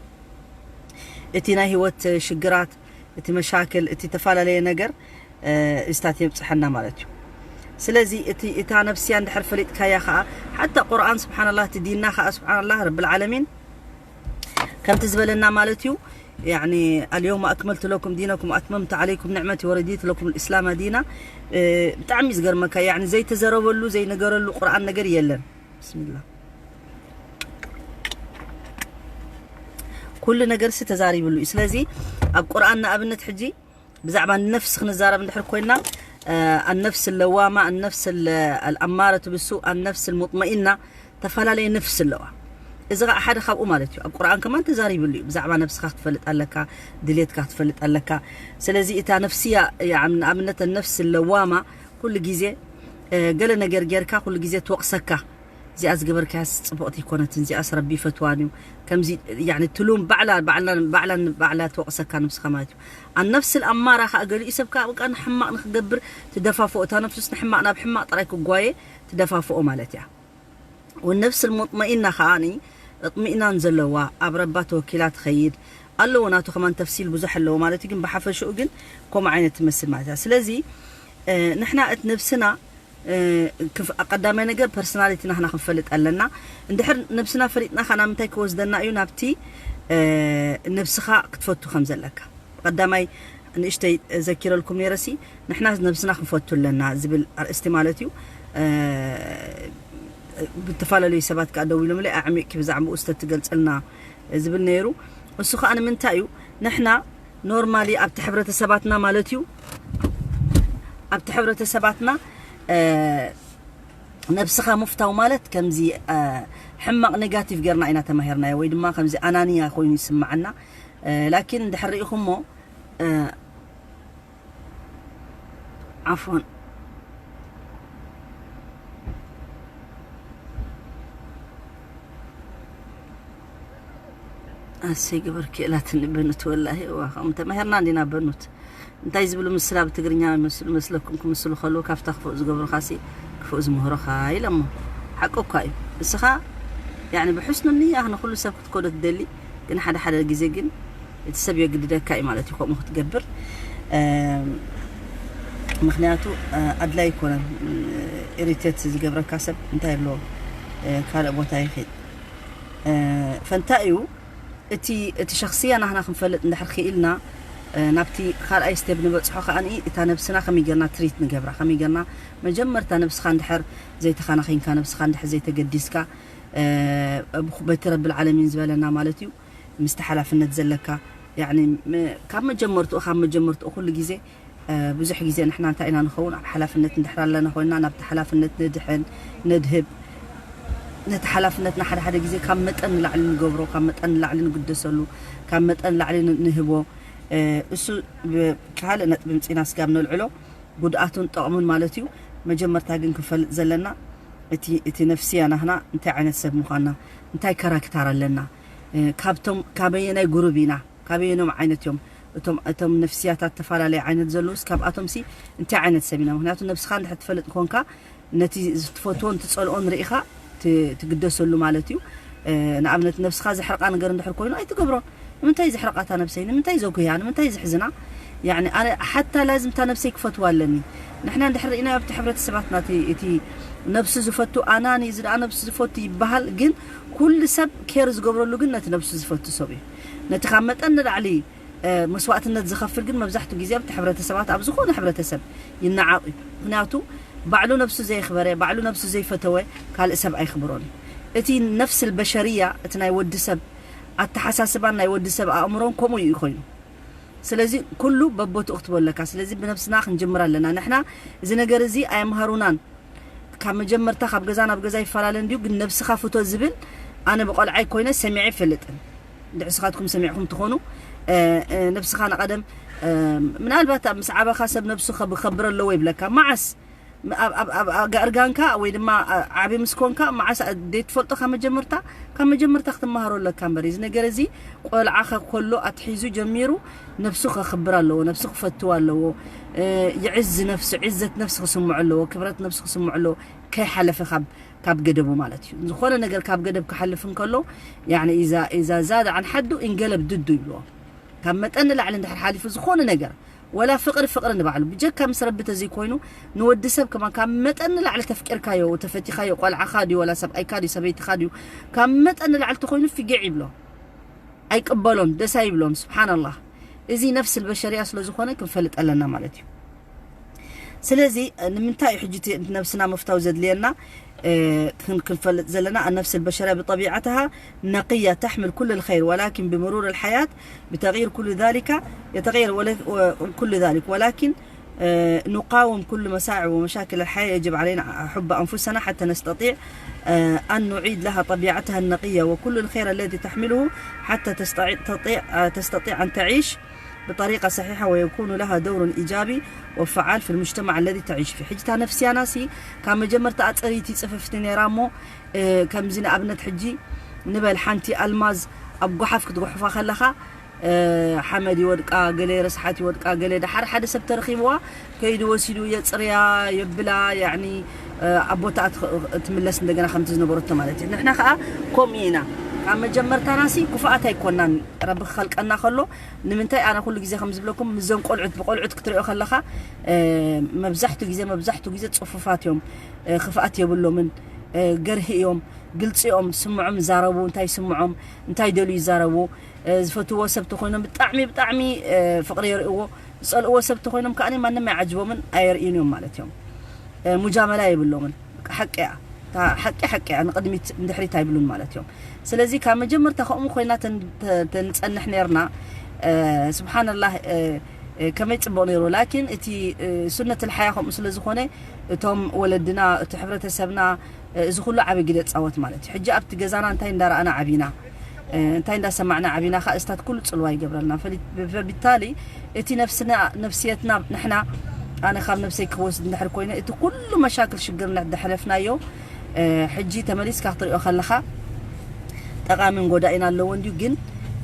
እቲ ናይ ህይወት ሽግራት እቲ መሻክል እቲ ተፈላለየ ነገር እስታት የብፅሐና ማለት እዩ። ስለዚ እቲ እታ ነፍስያ እንድሕር ፈሊጥካያ ከዓ ሓታ ቁርኣን ስብሓንላህ እቲ ዲንና ከዓ ስብሓንላህ ረብል ዓለሚን ከምቲ ዝበለና ማለት እዩ። يعني اليوم أكملت لكم دينكم وأتممت عليكم نعمتي ورضيت لكم الإسلام دينا ብጣዕሚ ዝገርመካ يعني ዘይተዘረበሉ ዘይነገረሉ ቁርኣን ነገር የለን። ብስሚላ ኩሉ ነገር ሲ ተዛሪብሉ እዩ። ስለዚ ኣብ ቁርኣን ንኣብነት ሕጂ ብዛዕባ ነፍስ ክንዛረብ እንድሕር ኮይና ኣነፍስ ለዋማ ኣነፍስ ኣልኣማረቱ ብሱ ኣነፍስ ሙጥመኢና ተፈላለየ ነፍስ ኣለዋ። እዚ ከዓ ሓደ ካብኡ ማለት እዩ። ኣብ ቁርኣን ከማን ተዛሪብሉ እዩ። ብዛዕባ ነፍስካ ክትፈልጥ ኣለካ፣ ድሌትካ ክትፈልጥ ኣለካ። ስለዚ እታ ነፍስያ ንኣብነት ነፍስ ለዋማ ኩሉ ግዜ ገለ ነገር ጌርካ ኩሉ ግዜ ትወቅሰካ። እዚኣ ዝገበርካያስ ጽቡቕቲ ኣይኮነትን፣ እዚኣስ ረቢ ይፈትዋን እዩ። ከምዚ يعني ትሉም ባዕላ ባዕላ ባዕላ ባዕላ ትወቕሰካ ነብስኻ ማለት እዩ። ኣነፍስ ኣማራ ከኣ ገሊኡ ሰብ ከኣ በቃ ንሕማቕ ንክገብር ትደፋፍኦ፣ እታ ነፍሱስ ንሕማቕ ናብ ሕማቕ ጥራይ ክጓየ ትደፋፍኦ ማለት እያ። ወነፍስ ሙጥመኢና ከኣ እጥሚእናን ዘለዋ ኣብ ረባ ተወኪላ ትኸይድ ኣለዎ። ናቱ ከማን ተፍሲል ብዙሕ ኣለዎ ማለት እዩ፣ ግን ብሓፈሽኡ ግን ከምኡ ዓይነት ትመስል ማለት እያ። ስለዚ ንሕና እቲ ነብስና ቀዳማይ ነገር ፐርሶናሊቲ ናህና ክንፈልጥ ኣለና። እንድሕር ነብስና ፈሊጥና ከ ናብ ምንታይ ክወስደና እዩ? ናብቲ ነብስኻ ክትፈቱ ከም ዘለካ። ቀዳማይ ንእሽተይ ዘኪረልኩም ነይረሲ ንሕና ነብስና ክንፈቱ ኣለና ዝብል ኣርእስቲ ማለት እዩ። ብተፈላለዩ ሰባት ከዓ ደው ኢሎምለይ ኣዕሚቕኪ ብዛዕባኡ ስተ ትገልፀልና ዝብል ነይሩ። እሱ ከዓ ንምንታይ እዩ ንሕና ኖርማሊ ኣብቲ ሕብረተሰባትና ማለት እዩ ኣብቲ ሕብረተሰባትና ነብስኻ ምፍታው ማለት ከምዚ ሕማቕ ኔጋቲቭ ጌርና ኢና ተማሂርናዮ ወይ ድማ ከምዚ ኣናንያ ኮይኑ ይስምዓና። ላኪን እንድሕር ርኢኹሞ ዓፎን ኣሰይ ግበር ክእላትኒ በኑት ወላሂ እዋ ከም ተማሄርና እንዲና በኑት እንታይ ዝብሉ ምስላ ብትግርኛ መስሉ መስለኩም ክምስሉ ከለዉ ካብታ ክፉእ ዝገብሩኻሲ ክፉእ ዝምህሩኻ ኢለሞ ሓቂ እኳ እዩ እስኻ يعني ብሕስኑ ንያ ንኩሉ ሰብ ክትኮዶ ትደሊ ግን ሓደ ሓደ ግዜ ግን እቲ ሰብ የግድደካ እዩ ማለት እዩ ከምኡ ክትገብር ምክንያቱ ኣድላይ ይኮነን ኢሪቴት ዝገብረካ ሰብ እንታይ ኣለዎ ካልእ ቦታ ይኽእል ፈንታ እዩ እቲ እቲ ሸክስያ ናህና ክንፈልጥ እንድሕር ክኢልና ናብቲ ካልኣይ ስቴፕ ንበፅሖ ከዓኒ እታ ነብስና ከመይ ጌርና ትሪት ንገብራ ከመይ ጌርና መጀመርታ ነብስኻ እንድሕር ዘይተኻናኺንካ ነብስኻ እንድሕር ዘይተገዲስካ በቲ ረብል ዓለሚን ዝበለና ማለት እዩ ምስቲ ሓላፍነት ዘለካ يعني ካብ መጀመርትኡ ካብ መጀመርትኡ ኩሉ ግዜ ብዙሕ ግዜ ንሕና እንታይ ኢና ንኸውን ኣብ ሓላፍነት እንድሕር ኣለና ኮይና ናብቲ ሓላፍነት ንድሕን ነድህብ ነቲ ሓላፍነትና ሓደ ሓደ ግዜ ካብ መጠን ንላዕሊ ንገብሮ ካብ መጠን ንላዕሊ ንግደሰሉ ካብ መጠን ንላዕሊ ንህቦ እሱ ካልእ ነጥቢ ምፂና ስጋብ ነልዕሎ ጉድኣቱን ጠቕሙን ማለት እዩ መጀመርታ ግን ክንፈልጥ ዘለና እቲ ነፍስያ ናህና እንታይ ዓይነት ሰብ ምዃንና እንታይ ካራክታር ኣለና ካብቶም ካበየናይ ጉሩብ ኢና ካበየኖም ዓይነት እዮም እቶም እቶም ነፍስያታት ተፈላለየ ዓይነት ዘለውስ ካብኣቶም ሲ እንታይ ዓይነት ሰብ ኢና ምክንያቱ ነብስኻ እንድሕር ትፈልጥ ኮንካ ነቲ ትፈትዎን ትጸልኦን ርኢኻ ትግደሰሉ ማለት እዩ ንኣብነት ነብስኻ ዘሕርቃ ነገር እንድሕር ኮይኑ ኣይትገብሮን ንምንታይ ዘሕርቃታ ነብሰይ ንምንታይ ዘጉያ ንምንታይ ዘሕዝና ያኒ ኣነ ሓታ ላዝም እታ ነብሰይ ክፈትዋ ኣለኒ። ንሕና እንድሕር ርኢናዮ ኣብቲ ሕብረተሰባትና እቲ፣ እቲ ነብሱ ዝፈቱ ኣናኒ፣ እዚ ደኣ ነብሱ ዝፈቱ ይበሃል። ግን ኩሉ ሰብ ኬር ዝገብረሉ ግን ነቲ ነብሱ ዝፈቱ ሰብ እዩ። ነቲ ካብ መጠን ንላዕሊ፣ እ፣ መስዋእትነት ዝኸፍል ግን መብዛሕትኡ ግዜ ኣብቲ ሕብረተሰባት፣ ኣብ ዝኾነ ሕብረተሰብ ይነዓቕ እዩ። ምኽንያቱ ባዕሉ ነብሱ ዘየኽበረ፣ ባዕሉ ነብሱ ዘይፈተወ ካልእ ሰብ ኣይኽብሮን እዩ። እቲ ነፍስ በሸርያ፣ እቲ ናይ ወዲ ሰብ ኣተሓሳስባን ናይ ወዲ ሰብ ኣእምሮን ከምኡ እዩ ኮይኑ። ስለዚ ኩሉ በቦትኡ ክትበለካ። ስለዚ ብነብስና ክንጅምር ኣለና። ንሕና እዚ ነገር እዚ ኣየምሃሩናን። ካብ መጀመርታ ካብ ገዛ ናብ ገዛ ይፈላለ እንድዩ፣ ግን ነብስኻ ፍቶ ዝብል ኣነ ብቆልዓይ ኮይነ ሰሚዐ ይፈልጥን። ድሕስኻትኩም ሰሚዕኹም ትኾኑ፣ እ፣ እ፣ ነብስኻ ንቐደም፣ እ፣ ምናልባት ኣብ ምስ ዓበኻ ሰብ ነብሱ ከብ-፣ ከብር ኣለዎ ይብለካ። መዓስ? ኣብ፣ ኣብ፣ ኣብ፣ ኣብ ጋእርጋንካ ወይ ድማ፣ እ፣ ዓቢ ምስ ኮንካ መዓስ እ፣ ደይ ትፈልጦ ካብ መጀመርታ፣ ካብ መጀመርታ ክትመሃሮ ኣለካ እምበር። እዚ ነገር እዚ ቆልዓ ከ-፣ ከሎ ኣትሒዙ ጀሚሩ ነብሱ ከኽብር ኣለዎ፣ ነብሱ ክፈትዋ ኣለዎ። እ፣ ይዕዝ ነፍሱ፣ ዕዘት ነፍሲ ክስምዖ ኣለዎ፣ ክብረት ነፍሲ ክስምዖ ኣለዎ፣ ከይሓለፈ ካብ፣ ካብ ገደቡ ማለት እዩ። ዝኾነ ነገር ካብ ገደብ ክሓልፍ እንከሎ፣ ያኒ ኢዛ፣ ኢዛ ዛድ ዓን ሓዱ እንገለብ ድዱ ይብልዎ። ካብ መጠን ንላዕሊ እንድሕር ሓሊፉ ዝኾነ ነገር፣ ወላ ፍቕሪ፣ ፍቕሪ ንባዕሉ ብጀካ ምስ ረቢ ተዘይኮይኑ፣ ንወዲ ሰብ ከማን ካብ መጠን ንላዕሊ ተፍቂርካዮ፣ ተፈቲኻዮ፣ ቆልዓኻ ድዩ፣ ወላ ሰብኣይካ ድዩ፣ ሰበይትኻ ድዩ፣ ካብ መጠን ንላዕሊ ተኾይኑ ፊግዕ ይብሎ። ኣይቅበሎን፣ ደስ ኣይብሎን። ስብሓንላህ፣ እዚ ነፍስ በሸርያ ስለ ዝኾነ ክንፈልጥ ኣለና ማለት እዩ። ስለዚ ንምንታይ እዩ ሕጂ እቲ ነብስና ምፍታው ዘድልየና? እ፣ ክን-፣ ክንፈልጥ ዘለና፣ النفس البشرية بطبيعتها نقية تحمل كل الخير، ولكن بمرور الحياة بتغيير كل ذلك، يتغير ول-، و-، كل ذلك، ولكن، آه، نقاوم كل مصاعب ومشاكل الحياة. يجب علينا حب أنفسنا حتى نستطيع، آه، أن نعيد لها طبيعتها النقية وكل الخير الذي تحمله حتى تستطيع، تستطيع، آه، تستطيع أن تعيش بطريقة صحيحة ويكون لها دور إيجابي وفعال في المجتمع الذي تعيش فيه. ሕጂ እታ ነፍስያና ሲ ካብ መጀመርታ ኣጸሪቲ ጽፍፍቲ ነይራ እሞ፣ እ፣ ከምዚ ንኣብነት ሕጂ ንበል ሓንቲ ኣልማዝ ኣብ ጓሓፍ ክትጉሕፋ ከለኻ፣ እ፣ ሓመድ ይወድቃ፣ ገለ ረስሓት ይወድቃ፣ ገለ ደሓር ሓደ ሰብ ተረኺብዋ ከይዱ ወሲዱ የጽርያ፣ የብላ፣ ያዕኒ፣ እ፣ ኣብ ቦታኣ ትኽ-፣ ትምለስ እንደገና ከምቲ ዝነበረቶ ማለት እዩ። ንሕና ከኣ ከምኡ ኢና። ካብ መጀመርታና ሲ ክፉኣት ኣይኮናን። ረቢ ክኸልቀና ከሎ ንምንታይ ኣነ ኩሉ ግዜ ከም ዝብለኩም ምስዞም ቆልዑት ብቆልዑት ክትሪኦ ከለኻ፣ እ፣ መብዛሕትኡ ግዜ፣ መብዛሕትኡ ግዜ ጽፉፋት እዮም፣ እ፣ ክፍኣት የብሎምን፣ እ፣ ገርሂ እዮም፣ ግልጺ እዮም፣ ስምዖም ይዛረቡ፣ እንታይ ይስምዖም፣ እንታይ ደልዩ ይዛረቡ፣ እ፣ ዝፈትዎ ሰብ ተኾይኖም ብጣዕሚ፣ ብጣዕሚ፣ እ፣ ፍቕሪ የርእዎ፣ ዝጸልእዎ ሰብ ተኾይኖም ከኣ ማንም ኣይዓጅቦምን ኣየርእዩን እዮም ማለት እዮም። እ፣ ሙጃመላ የብሎምን። በቃ ሓቂ እያ። እታ ሓቂ ሓቂ እያ፣ ንቕድሚት ንድሕሪት ኣይብሉን ማለት እዮም። ስለዚ ካብ መጀመርታ ከምኡ ኮይና ተን-፣ ተ-፣ ተንጸንሕ ነርና፣ እ፣ ስብሓንላህ፣ እ፣ እ፣ ከመይ ጽቡቕ ነይሩ። ላኪን እቲ፣ እ፣ ሱነት ልሓያ ከምኡ ስለ ዝኾነ እቶም ወለድና፣ እቲ ሕብረተሰብና፣ እ፣ እዚ ኩሉ ዓቢ ግደ ጻወት ማለት እዩ። ሕጂ ኣብቲ ገዛና እንታይ እንዳረኣና ዓቢና፣ እ፣ እንታይ እንዳሰማዕና ዓቢና ከኣ እስታት ኩሉ ጽልዋ ይገብረልና። ፈሊ-፣ ፈቢታሊ እቲ ነፍስና፣ ነፍስየትና ንሕና፣ ኣነ ካብ ነፍሰይ ክወስድ እንድሕር ኮይነ፣ እቲ ኩሉ መሻክል ሽግር እንድሕር ዝሓለፍናዮ፣ እ፣ ሕጂ ተመሊስካ ክትሪኦ ከለኻ ጠቓሚን ጎዳኢን ኣለዎ እንድዩ። ግን፣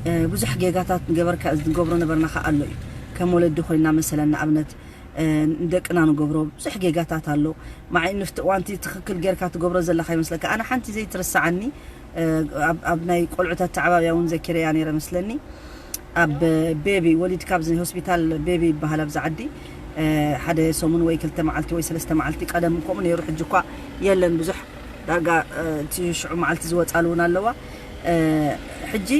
እ፣ ብዙሕ ጌጋታት ንገበርካ፣ ንገብሮ ነበርና ከኣ ኣሎ እዩ። ከም ወለዲ ኮይና መሰለን ንኣብነት፣ እ፣ ንደቅና ንገብሮ ብዙሕ ጌጋታት ኣሎ። ማዓይ ንፍቲ እዋንቲ ትኽክል ጌርካ ትገብሮ ዘለኻ ይመስለካ። ኣነ ሓንቲ ዘይትረስዓኒ፣ እ፣ ኣብ፣ ኣብ ናይ ቆልዑት ኣተዓባብያ እውን ዘኪረያ ነይረ መስለኒ። ኣብ ቤቢ ወሊድካ ኣብዚ ሆስፒታል ቤቢ ይበሃል ኣብዚ ዓዲ፣ እ፣ ሓደ ሰሙን ወይ ክልተ መዓልቲ ወይ ሰለስተ መዓልቲ ቀደም ከምኡ ነይሩ፣ ሕጂ እኳ የለን ብዙሕ ዳርጋ፣ እ፣ እቲ ሽዑ መዓልቲ ዝወጻሉ እውን ኣለዋ። እ፣ ሕጂ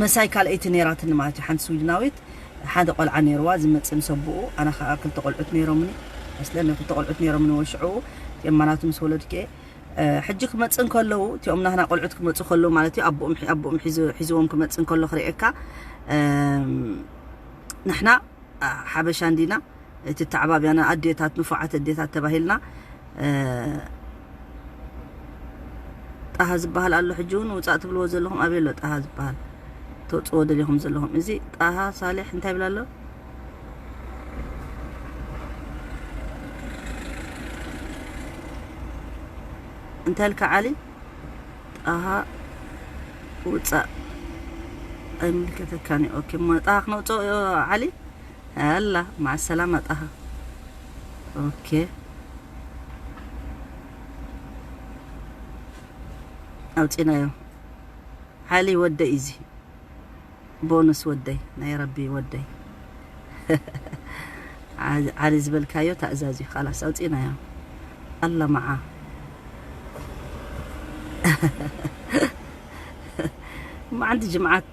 መሳይ ካልኣይቲ ነይራትኒ ማለት እዩ፣ ሓንቲ ስዊድናዊት። ሓደ ቆልዓ ነይርዋ ዝመጽእ ምስ ኣቦኡ፣ ኣነ ኸኣ ክልተ ቆልዑት ነይሮምኒ። መስለኒ ክልተ ቆልዑት ነይሮምኒ ወይ ሽዑ፣ እቲኦም ማናቱ ምስ ወለድኩ እየ። እ፣ ሕጂ ክመጽእ እንከለዉ፣ እቲኦም ናህና ቆልዑት ክመጹ ከለዉ ማለት እዩ፣ ኣቦኦም ሒ-፣ ኣቦኦም ሒዙ-፣ ሒዝዎም ክመጽእ እንከሎ ክርእየካ፣ እም፣ ንሕና፣ ኣ፣ ሓበሻ እንዲና፣ እቲ ተዓባብያና ኣዴታት፣ ንፉዓት ኣዴታት ተባሂልና፣ እ፣ ጣሃ ዝበሃል ኣሎ። ሕጂ እውን ውጻእ ትብልዎ ዘለኹም ኣበይ ኣሎ ጣሃ ዝበሃል? ተውጽዎ ደሊኹም ዘለኹም። እዚ ጣሃ ሳሌሕ እንታይ ይብል ኣሎ? እንታይ ኢልካ ዓሊ? ጣሃ ውጻእ። ኣይምልከተካን እዩ። ኦኬ፣ እሞ ጣሃ ክነውጽኦ እዩ ዓሊ? ኣላ፣ መዓ ሰላማ ጣሃ። ኦኬ። ኣውጺናዮ። ሓሊ ወደይ እዚ። ቦኑስ ወደይ፣ ናይ ረቢ ወደይ። ዓሊ ዝበልካዮ ታእዛዝ እዩ። ኻላስ ኣውፂእናዮ። ኣላ መዓ መዓንቲ ጅምዓት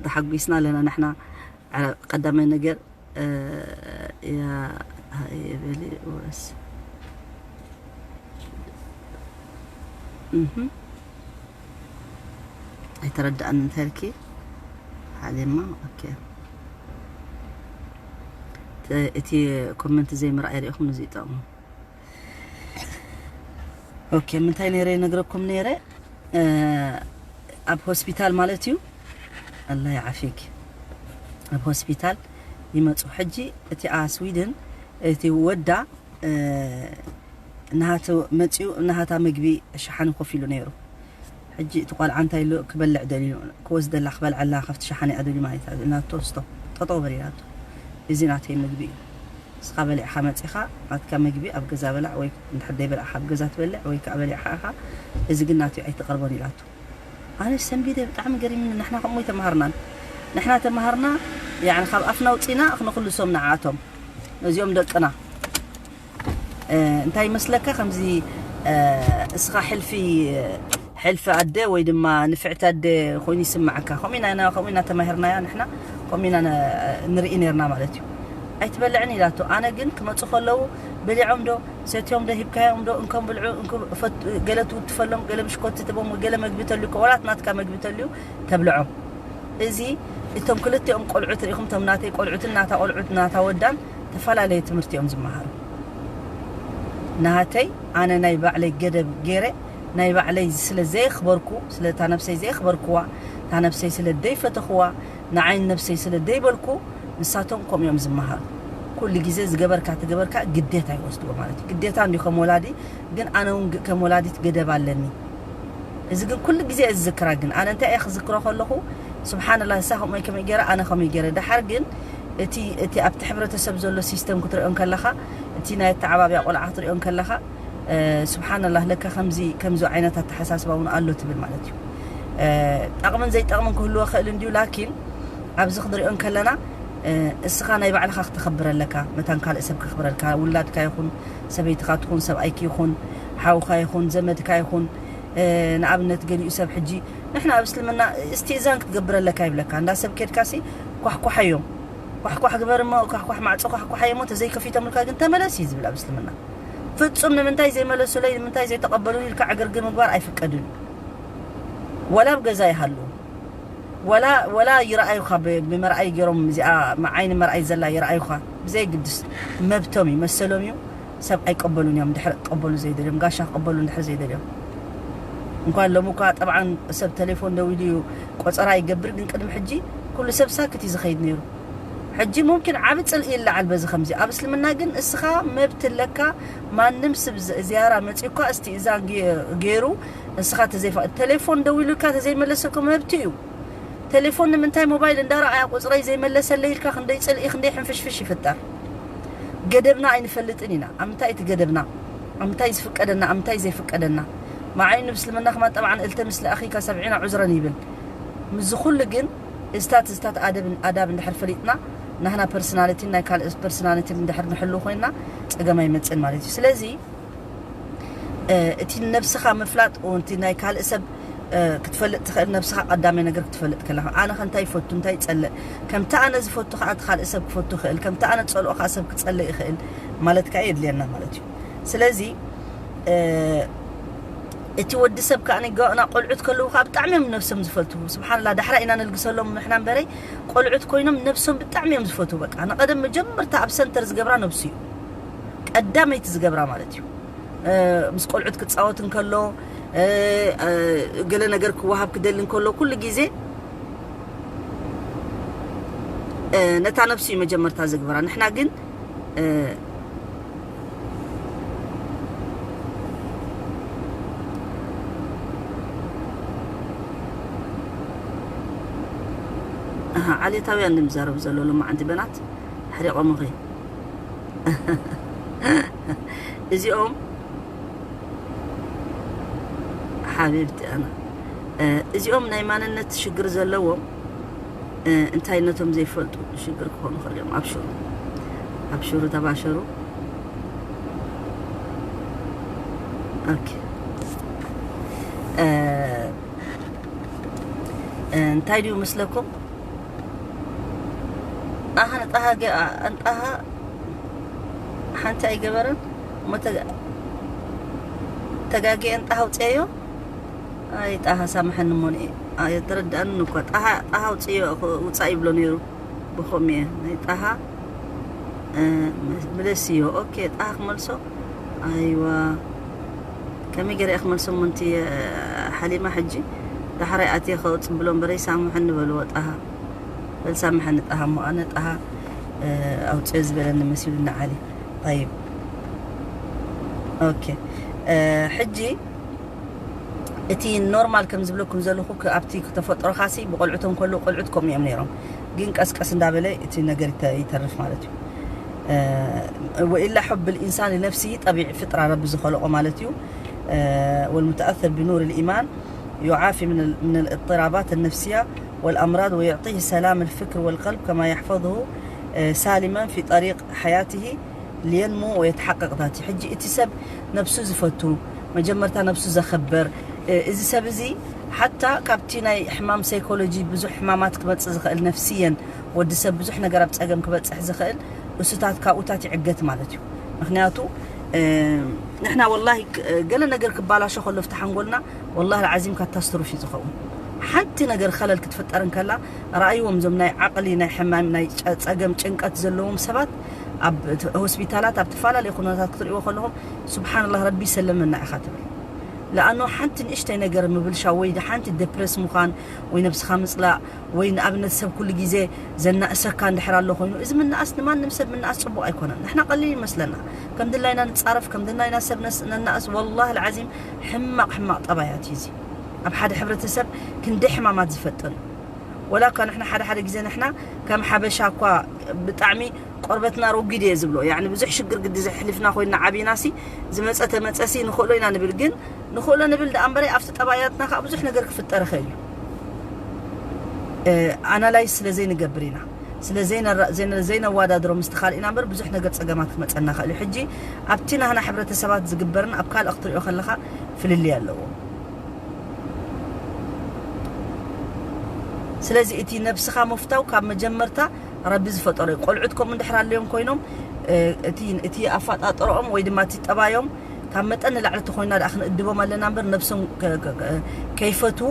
ተሓጒስና ኣለና ንሕና። ዓ-፣ ቀዳማይ ነገር፣ እ፣ ያ፣ ሃየ በሊ ወስ። እህ። ኣይተረዳእን እንተልኪ፣ ሓሊማ፣ ኦኬ። ተ-፣ እቲ ኮመንት ዘይምርኣይ ርኢኹም፣ እዚ ይጠቕሙ። ኦኬ፣ ምንታይ ነይረ ይነግረኩም ነይረ? እ፣ ኣብ ሆስፒታል ማለት እዩ። ኣላ ይዓፊክ። ኣብ ሆስፒታል ይመጹ። ሕጂ እቲኣ ስዊድን፣ እቲ ወዳ፣ እ፣ ናሃቱ መጺኡ፣ ናሃታ ምግቢ ሸሓኒ ኮፍ ኢሉ ነይሩ። ሕጂ እቲ ቆልዓ እንታይ ኢሉ ክበልዕ ደልዩ፣ ክወስደላ፣ ክበልዐላ ካብቲ ሸሓኒ ኣደልዩ ማለት እዩ። ናቶ ስቶ፣ ጠጠው በል ኢላቶ። እዚ ናተይ ምግቢ እዩ። ንስኻ በሊዕኻ መጺኻ፣ ናትካ ምግቢ ኣብ ገዛ በላዕ፣ ወይ እንድሕር ደይበላዕኻ ኣብ ገዛ ትበልዕ፣ ወይ ከኣ በሊዕኻ ኢኻ፣ እዚ ግን ናተይ ኣይትቐርቦን ኢላቶ። ኣነ ሰንቢደ፣ ብጣዕሚ ገሪምኒ። ንሕና ከምኡ ኣይተማሃርናን። ንሕና ተማሃርና፣ ያዕኒ ካብ ኣፍና ኣውጺና ክነኹልሶም ንዓኣቶም። እዚኦም ደቅና። እ፣ እንታይ ይመስለካ? ከምዚ፣ እ፣ እስኻ ሕልፊ፣ ሕልፊ ኣደ ወይ ድማ ንፍዕቲ ኣደ ኮይኑ ይስምዓካ። ከምኡ ኢና፣ ከምኡ ኢና ተማሂርናያ ንሕና፣ ከምኡ ኢና ነ-፣ ንርኢ ነርና ማለት እዩ። ኣይትበልዕን ኢላቶ። ኣነ ግን ክመጹ ከለዉ በሊዖም ዶ፣ ሰትዮም ዶ፣ ሂብካዮም ዶ፣ እንኮም ብልዑ፣ እንኮ ፈት-፣ ገለ ትውትፈሎም፣ ገለ ብሽኮቲ ትቦም፣ ገለ መግቢ ተልዩ፣ ዋላ ናትካ መግቢ ተልዩ ተብልዖም። እዚ እቶም ክልቲኦም ቆልዑት ርኢኹም፣ እቶም ናተይ ቆልዑትን ናታ ቆልዑት ናታ ወዳን ተፈላለየ ትምህርቲ እዮም ዝመሃሩ። ናተይ ኣነ ናይ ባዕለይ ገደብ ገይረ፣ ናይ ባዕለይ ስለ ዘየኽበርኩ፣ ስለ እታ ነብሰይ ዘየኽበርኩዋ፣ እታ ነብሰይ ስለ ደይፈተኽዋ፣ ንዓይን ነብሰይ ስለ ደይበልኩ፣ ንሳቶም ከምኡ እዮም ዝመሃሩ። ኩሉ ግዜ ዝገበርካ ትገበርካ ግዴታ ይወስድዎ ማለት እዩ። ግዴታ እንዲ ከም ወላዲ፣ ግን ኣነ እውን ግ-፣ ከም ወላዲት ገደብ ኣለኒ። እዚ ግን ኩሉ ግዜ እየ ዝዝክራ። ግን ኣነ እንታይ እየ ክዝክሮ ከለኹ፣ ስብሓንላ፣ ንሳ ከምኡ ከመይ ገይራ፣ ኣነ ከመይ ገይረ። ደሓር ግን እቲ፣ እቲ ኣብቲ ሕብረተሰብ ዘሎ ሲስተም ክትሪኦ እንከለኻ፣ እቲ ናይ ኣተዓባብያ ቆልዓ ክትሪኦ እንከለኻ፣ እ፣ ስብሓንላ፣ ለካ ከምዚ፣ ከምዚ ዓይነት ኣተሓሳስባ እውን ኣሎ ትብል ማለት እዩ። እ፣ ጠቕምን ዘይጠቕምን ክህልዎ ክእል እንድዩ፣ ላኪን ኣብዚ ክንሪኦ እንከለና፣ እ፣ እስኻ ናይ ባዕልኻ ክተኸብር ኣለካ፣ መታን ካልእ ሰብ ከኽብረልካ፣ ውላድካ ይኹን፣ ሰበይትኻ ትኹን፣ ሰብኣይኪ ይኹን፣ ሓውኻ ይኹን፣ ዘመድካ ይኹን፣ እ፣ ንኣብነት ገሊኡ ሰብ ሕጂ ንሕና ኣብ እስልምና እስትእዛን ክትገብር ኣለካ ይብለካ። እንዳ ሰብ ኬድካሲ ኳሕኳሓዮም። ኳሕኳሕ ግበር እሞ፣ ኳሕኳሕ ማዕጾ ኳሕኳሓዮ እሞ፣ ተዘይከፊቶምልካ ግን ተመለስ እዩ ዝብል ኣብ እስልምና። ፍጹም ንምንታይ ዘይመለሱለይ፣ ንምንታይ ዘይተቐበሉኒ ኢልካ ዕግርግር ምግባር ኣይፍቀድን እዩ። ወላ ኣብ ገዛ ይሃሉ፣ ወላ፣ ወላ ይረኣዩኻ ብ-፣ ብመርኣይ ገይሮም፣ እዚኣ ዓይኒ መርኣይ ዘላ ይረኣዩኻ፣ ብዘይግድስ መብቶም እዩ፣ መሰሎም እዩ። ሰብ ኣይቀበሉን እዮም፣ ድሕሪ ቀበሉ ዘይደልዮም፣ ጋሻ ክቀበሉ እንድሕር ዘይደልዮም። እንኳን ሎሚ እኳ ጠብዓን ሰብ ቴሌፎን ደዊሉ እዩ ቆጸራ ይገብር፣ ግን ቅድሚ ሕጂ ኩሉ ሰብ ሳክት እዩ ዝኸይድ ነይሩ። ሕጂ ሙምኪን ዓቢ ጽልኢ ይለዓል በዚ ከምዚ። ኣብ እስልምና ግን እስኻ መብት ኣለካ፣ ማንም ስብ ዝ-፣ ዝያራ መጺኡ እኳ እስቲ እዛን ገ-፣ ገይሩ፣ እስኻ ተዘይፈ-፣ ቴሌፎን ደዊሉልካ ተዘይመለሰኩም መብት እዩ። ቴሌፎን ንምንታይ ሞባይል እንዳረኣያ ቁጽረይ ዘይመለሰለይ ኢልካ ክንደይ ጽልኢ ክንደይ ሕንፍሽፍሽ ይፍጠር። ገደብና ኣይንፈልጥን ኢና። ኣብ ምንታይ እቲ ገደብና? ኣብ ምንታይ ዝፍቀደና? ኣብ ምንታይ ዘይፍቀደና? መዓይኑ ብስልምና ከማን ጠብዓን እልተ ምስለ ኣኺካ ሰብዒና ዑዝረን ይብል። ምስዚ ኩሉ ግን እዝታት እዝታት ኣደብ፣ ኣዳብ እንድሕር ፈሊጥና ናህና ፐርሶናሊቲን ናይ ካልእ ፐርሶናሊቲን እንድሕር ንሕሉ ኮይንና ጸገም ኣይመጽእን ማለት እዩ። ስለዚ እ፣ እቲ ነብስኻ ምፍላጥ፣ እቲ ናይ ካልእ ሰብ፣ እ፣ ክትፈልጥ ትኽእል፣ ነብስኻ ቀዳማይ ነገር ክትፈልጥ ከለኻ። ኣነ ከ እንታይ ይፈቱ፣ እንታይ ይጸልእ፣ ከምቲ ኣነ ዝፈቱ ከኣ እቲ ካልእ ሰብ ክፈቱ ይኽእል፣ ከምቲ ኣነ ዝጸልኦ ከኣ ሰብ ክጸልእ ይኽእል ማለት ከኣ የድልየና ማለት እዩ። ስለዚ፣ እ፣ እቲ ወዲ ሰብ ከኣ ንገና ቆልዑት ከለዉ ከኣ ብጣዕሚ እዮም ነብሶም ዝፈትዉ። ስብሓንላ፣ ዳሕራ ኢና ነልግሰሎም ንሕና እምበረይ፣ ቆልዑት ኮይኖም ነብሶም ብጣዕሚ እዮም ዝፈትዉ። በቃ፣ ንቐደም መጀመርታ ኣብ ሰንተር ዝገብራ ነብሱ እዩ። ቀዳመይቲ ዝገብራ ማለት እዩ። እ፣ ምስ ቆልዑት ክጻወት እንከሎ፣ እ፣ እ፣ ገለ ነገር ክወሃብ ክደሊ እንከሎ፣ ኩሉ ግዜ፣ እ፣ ነታ ነብሱ እዩ መጀመርታ ዝግበራ። ንሕና ግን፣ እ፣ ኣሃ፣ ዓሌታውያን ድም ዝዛረቡ ዘሎ ሎማዓንቲ በናት፣ ሕሪቖምኺ። እዚኦም ሓቢብቲ ኣና፣ እ፣ እዚኦም ናይ ማንነት ሽግር ዘለዎም፣ እ፣ እንታይ ነቶም ዘይፈልጡ ሽግር ክኾኑ ይኽእሉ እዮም። ኣብሽሩ፣ ኣብሽሩ፣ ተባሸሩ። ኦኬ። እ፣ እ፣ እንታይ ድዩ ምስለኩም? ኣሃ፣ ንጣሃ ገ-፣ ኣንጣሃ ሓንቲ ኣይገበረን። እሞ ተጋ-፣ ተጋጊአ፣ ንጣሃ ኣውፅአዮ። ኣይ፣ ጣሃ ሳምሐኒ እሞ፣ ንኤ፣ ኣየተረዳእንን እኮ። ጣሃ፣ ጣሃ ኣውፅዮ፣ ውፃእ ይብሎ ነይሩ። ብኸምኡ እየ። ናይ ጣሃ፣ እ፣ ምለስዮ። ኦኬ፣ ጣሃ ክመልሶ። ኣይዋ። ከመይ ገይረ እየ ክመልሶ እሞ፣ እንቲ፣ እ፣ ሓሊማ፣ ሕጂ ዳሕራይ ኣትየ ከውፅእ ብሎ እምበረይ፣ ሳምሐኒ በልዎ ጣሃ። በል ሳምሐኒ ጣሃ እሞ፣ ኣነ ጣሃ፣ እ፣ ኣውፅዮ ዝበለኒ መሲሉኒ ዓሊ። ጠይብ። ኦኬ። እ፣ ሕጂ እቲ ኖርማል ከም ዝብለኩም ዘለኹ፣ ክ-፣ ኣብቲ ተፈጥሮኻሲ ብቆልዑቶም ከለዉ ቆልዑት ከምኡ እዮም ነይሮም። ግን ቀስቀስ እንዳበለ እቲ ነገር ይተ-፣ ይተርፍ ማለት እዩ። እ፣ ወኢላ ሑብ ልኢንሳን ሊነፍሲሂ ጠቢዒ ፍጥራ ረቢ ዝኸለቆ ማለት እዩ። እ፣ ወልሙተኣሰር ብኑር ልኢማን ዩዓፊ ምን ል-፣ ምን ልእጥራባት ነፍስያ ወልኣምራድ ወዩዕጢሂ ሰላም ልፍክር ወልቀልብ ከማ የሕፈظሁ፣ እ፣ ሳሊመን ፊ ጠሪቅ ሓያትሂ ልየንሙ ወየተሓቀቅ ዛቲ። ሕጂ እቲ ሰብ ነብሱ ዝፈቱ፣ መጀመርታ ነብሱ ዘኸብር፣ እ፣ እዚ ሰብ እዚ ሓታ ካብቲ ናይ ሕማም ሳይኮሎጂ ብዙሕ ሕማማት ክመጽእ ዝኽእል፣ ነፍስየን ወዲ ሰብ ብዙሕ ነገር ኣብ ጸገም ክበጽሕ ዝኽእል እሱታት ካብኡታት ይዕገት ማለት እዩ። ምኽንያቱ፣ እ፣ ንሕና ወላሂ ክ-፣ ገለ ነገር ክባላሾ ከሎ ኣብቲ ሓንጎልና ወላሂ ልዓዚም ካታስትሮፊ ዝኸውን። ሓንቲ ነገር ኸለል ክትፍጠር እንከላ፣ ረኣይዎም እዞም ናይ ዓቕሊ፣ ናይ ሕማም፣ ናይ ጨ-፣ ጸገም፣ ጭንቀት ዘለዎም ሰባት ኣብ ት-፣ ሆስፒታላት፣ ኣብ ተፈላለየ ኩነታት ክትርእይዎ ከለኹም፣ ሱብሓንላህ፣ ረቢ ይሰለመና ኢኻ ትብል። ለኣኖ ሓንቲ ንእሽተይ ነገር ምብልሻው ወይ ሓንቲ ደፕረስ ምዃን ወይ ነብስኻ ምጽላእ ወይ ንኣብነት ሰብ ኩሉ ግዜ ዘናእሰካ እንድሕር ኣሎ ኮይኑ፣ እዚ ምናኣስ ንማንም ሰብ ምናኣስ ጽቡቕ ኣይኮነን። ንሕና ቀሊል ይመስለና። ከም ድላይና ንጻረፍ፣ ከም ድላይና ሰብ ነስ-፣ ነናእስ። ወላሂ ልዓዚም ሕማቕ ሕማቕ ጠባያት እዩ እዚ። ኣብ ሓደ ሕብረተሰብ ክንደይ ሕማማት ዝፈጥር። ወላ እኳ ንሕና ሓደ ሓደ ግዜ ንሕና ከም ሓበሻ እኳ ብጣዕሚ ቆርበትና ረጒድ እየ ዝብሎ። ያዕኒ ብዙሕ ሽግር ግዲ ዘሕሊፍና ኮይንና ዓቢናሲ ዝመጸ ተመጸሲ ንኽእሎ ኢና ንብል። ግን ንኽእሎ ንብል ደኣ እምበረይ ኣብቲ ጠባያትና ከኣ ብዙሕ ነገር ክፍጠር ይኽእል እዩ። እ፣ ኣናላይዝ ስለ ዘይንገብር ኢና። ስለ ዘይነራ-፣ ዘይነ-፣ ዘይነዋዳድሮ ምስቲ ካልእ ኢና እምበር ብዙሕ ነገር ጸገማት ክመጸና ይኽእል እዩ። ሕጂ ኣብቲ ናህና ሕብረተሰባት ዝግበርን ኣብ ካልእ ክትሪኦ ከለኻ ፍልልይ ኣለዎ። ስለዚ እቲ ነብስኻ ምፍታው ካብ መጀመርታ ረቢ ዝፈጠሮ እዩ። ቆልዑት ከምኡ እንድሕር ኣለዮም ኮይኖም፣ እ፣ እቲ፣ እቲ ኣፈጣጥርኦም ወይ ድማ እቲ ጠባዮም ካብ መጠን ንላዕሊ ተኾይና ደኣ ክንእድቦም ኣለና እምበር ነብሶም ከ-፣ ከ-፣ ከ-፣ ከይፈትዉ፣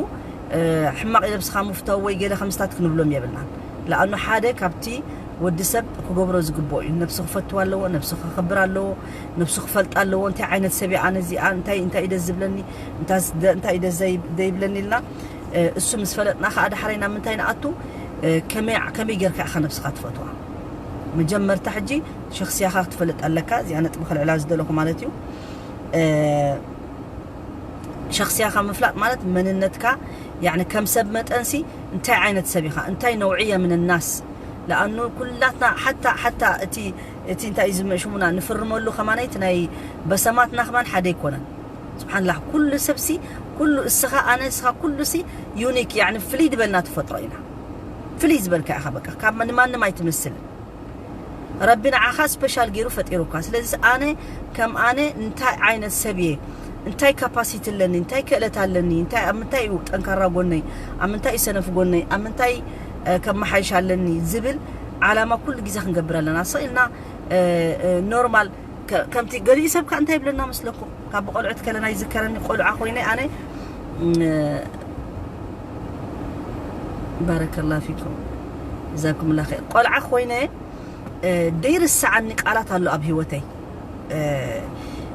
እ፣ ሕማቕ ነብስኻ ምፍታው ወይ ገለ ከምስታት ክንብሎም የብልናን። ለኣኑ ሓደ ካብቲ ወዲ ሰብ ክገብሮ ዝግብኦ እዩ። ነብሱ ክፈትዋ ኣለዎ፣ ነብሱ ከኽብር ኣለዎ፣ ነብሱ ክፈልጣ ኣለዎ። እንታይ ዓይነት ሰብ እየ ኣነ እዚኣ፣ እንታይ፣ እንታይ እዩ ደስ ዝብለኒ፣ እንታይ ስ-፣ ደ-፣ እንታይ እዩ ደስ ዘይ-፣ ዘይብለኒ ኢልና፣ እ፣ እሱ ምስ ፈለጥና ከኣ ዳሕራይ ናብ ምንታይ ንኣቱ፣ እ፣ ከመይ፣ ከመይ ጌርካ ኢኻ ነብስኻ ትፈትዋ? መጀመርታ ሕጂ ሸኽስያኻ ክትፈልጥ ኣለካ። እዚኣ ነጥቢ ከልዕላ ዝደለኹ ማለት እዩ። እ፣ ሸኽስያኻ ምፍላጥ ማለት መንነትካ፣ ያዕኒ ከም ሰብ መጠንሲ እንታይ ዓይነት ሰብ ኢኻ? እንታይ ነውዕየ ምን ናስ? ለኣኑ ኩላትና ሓታ፣ ሓታ እቲ፣ እቲ እንታይ እዩ ዝም-፣ ሽሙና ንፍርመሉ ከማን እቲ ናይ በሰማትና ከማን ሓደ ኣይኮነን። ስብሓንላህ፣ ኩሉ ሰብሲ፣ ኩሉ እስኻ፣ ኣነ፣ እስኻ፣ ኩሉሲ ዩኒክ፣ ያዕኒ ፍልይ ዝበልና ተፈጥሮ ኢና። ፍልይ ዝበልካ ኢኻ፣ በቃ ካብ ንማንም ኣይትመስልን። ረቢ ንዓኻ ስፔሻል ገይሩ ፈጢሩካ። ስለዚ ኣነ ከም ኣነ እንታይ ዓይነት ሰብ እየ፣ እንታይ ካፓሲቲ ኣለኒ፣ እንታይ ክእለት ኣለኒ፣ እንታይ፣ ኣብ ምንታይ እዩ ጠንካራ ጎነይ፣ ኣብ ምንታይ እዩ ሰነፍ ጎነይ፣ ኣብ ምንታይ፣ እ፣ ከመሓይሽ ኣለኒ ዝብል ዓላማ ኩሉ ግዜ ክንገብር ኣለና። ስቕ ኢልና፣ እ፣ እ፣ ኖርማል ከ-፣ ከምቲ ገሊኡ ሰብ ከ እንታይ ይብለና መስለኩም? ካብ ቆልዑት ከለና ይዝከረኒ፣ ቆልዓ ኮይነ ኣነ፣ ም፣ ባረከላ ፊኩም፣ ጀዛኩምላ ኸይር። ቆልዓ ኮይነ፣ እ፣ ደይርስዓኒ ቃላት ኣሎ ኣብ ህይወተይ። እ፣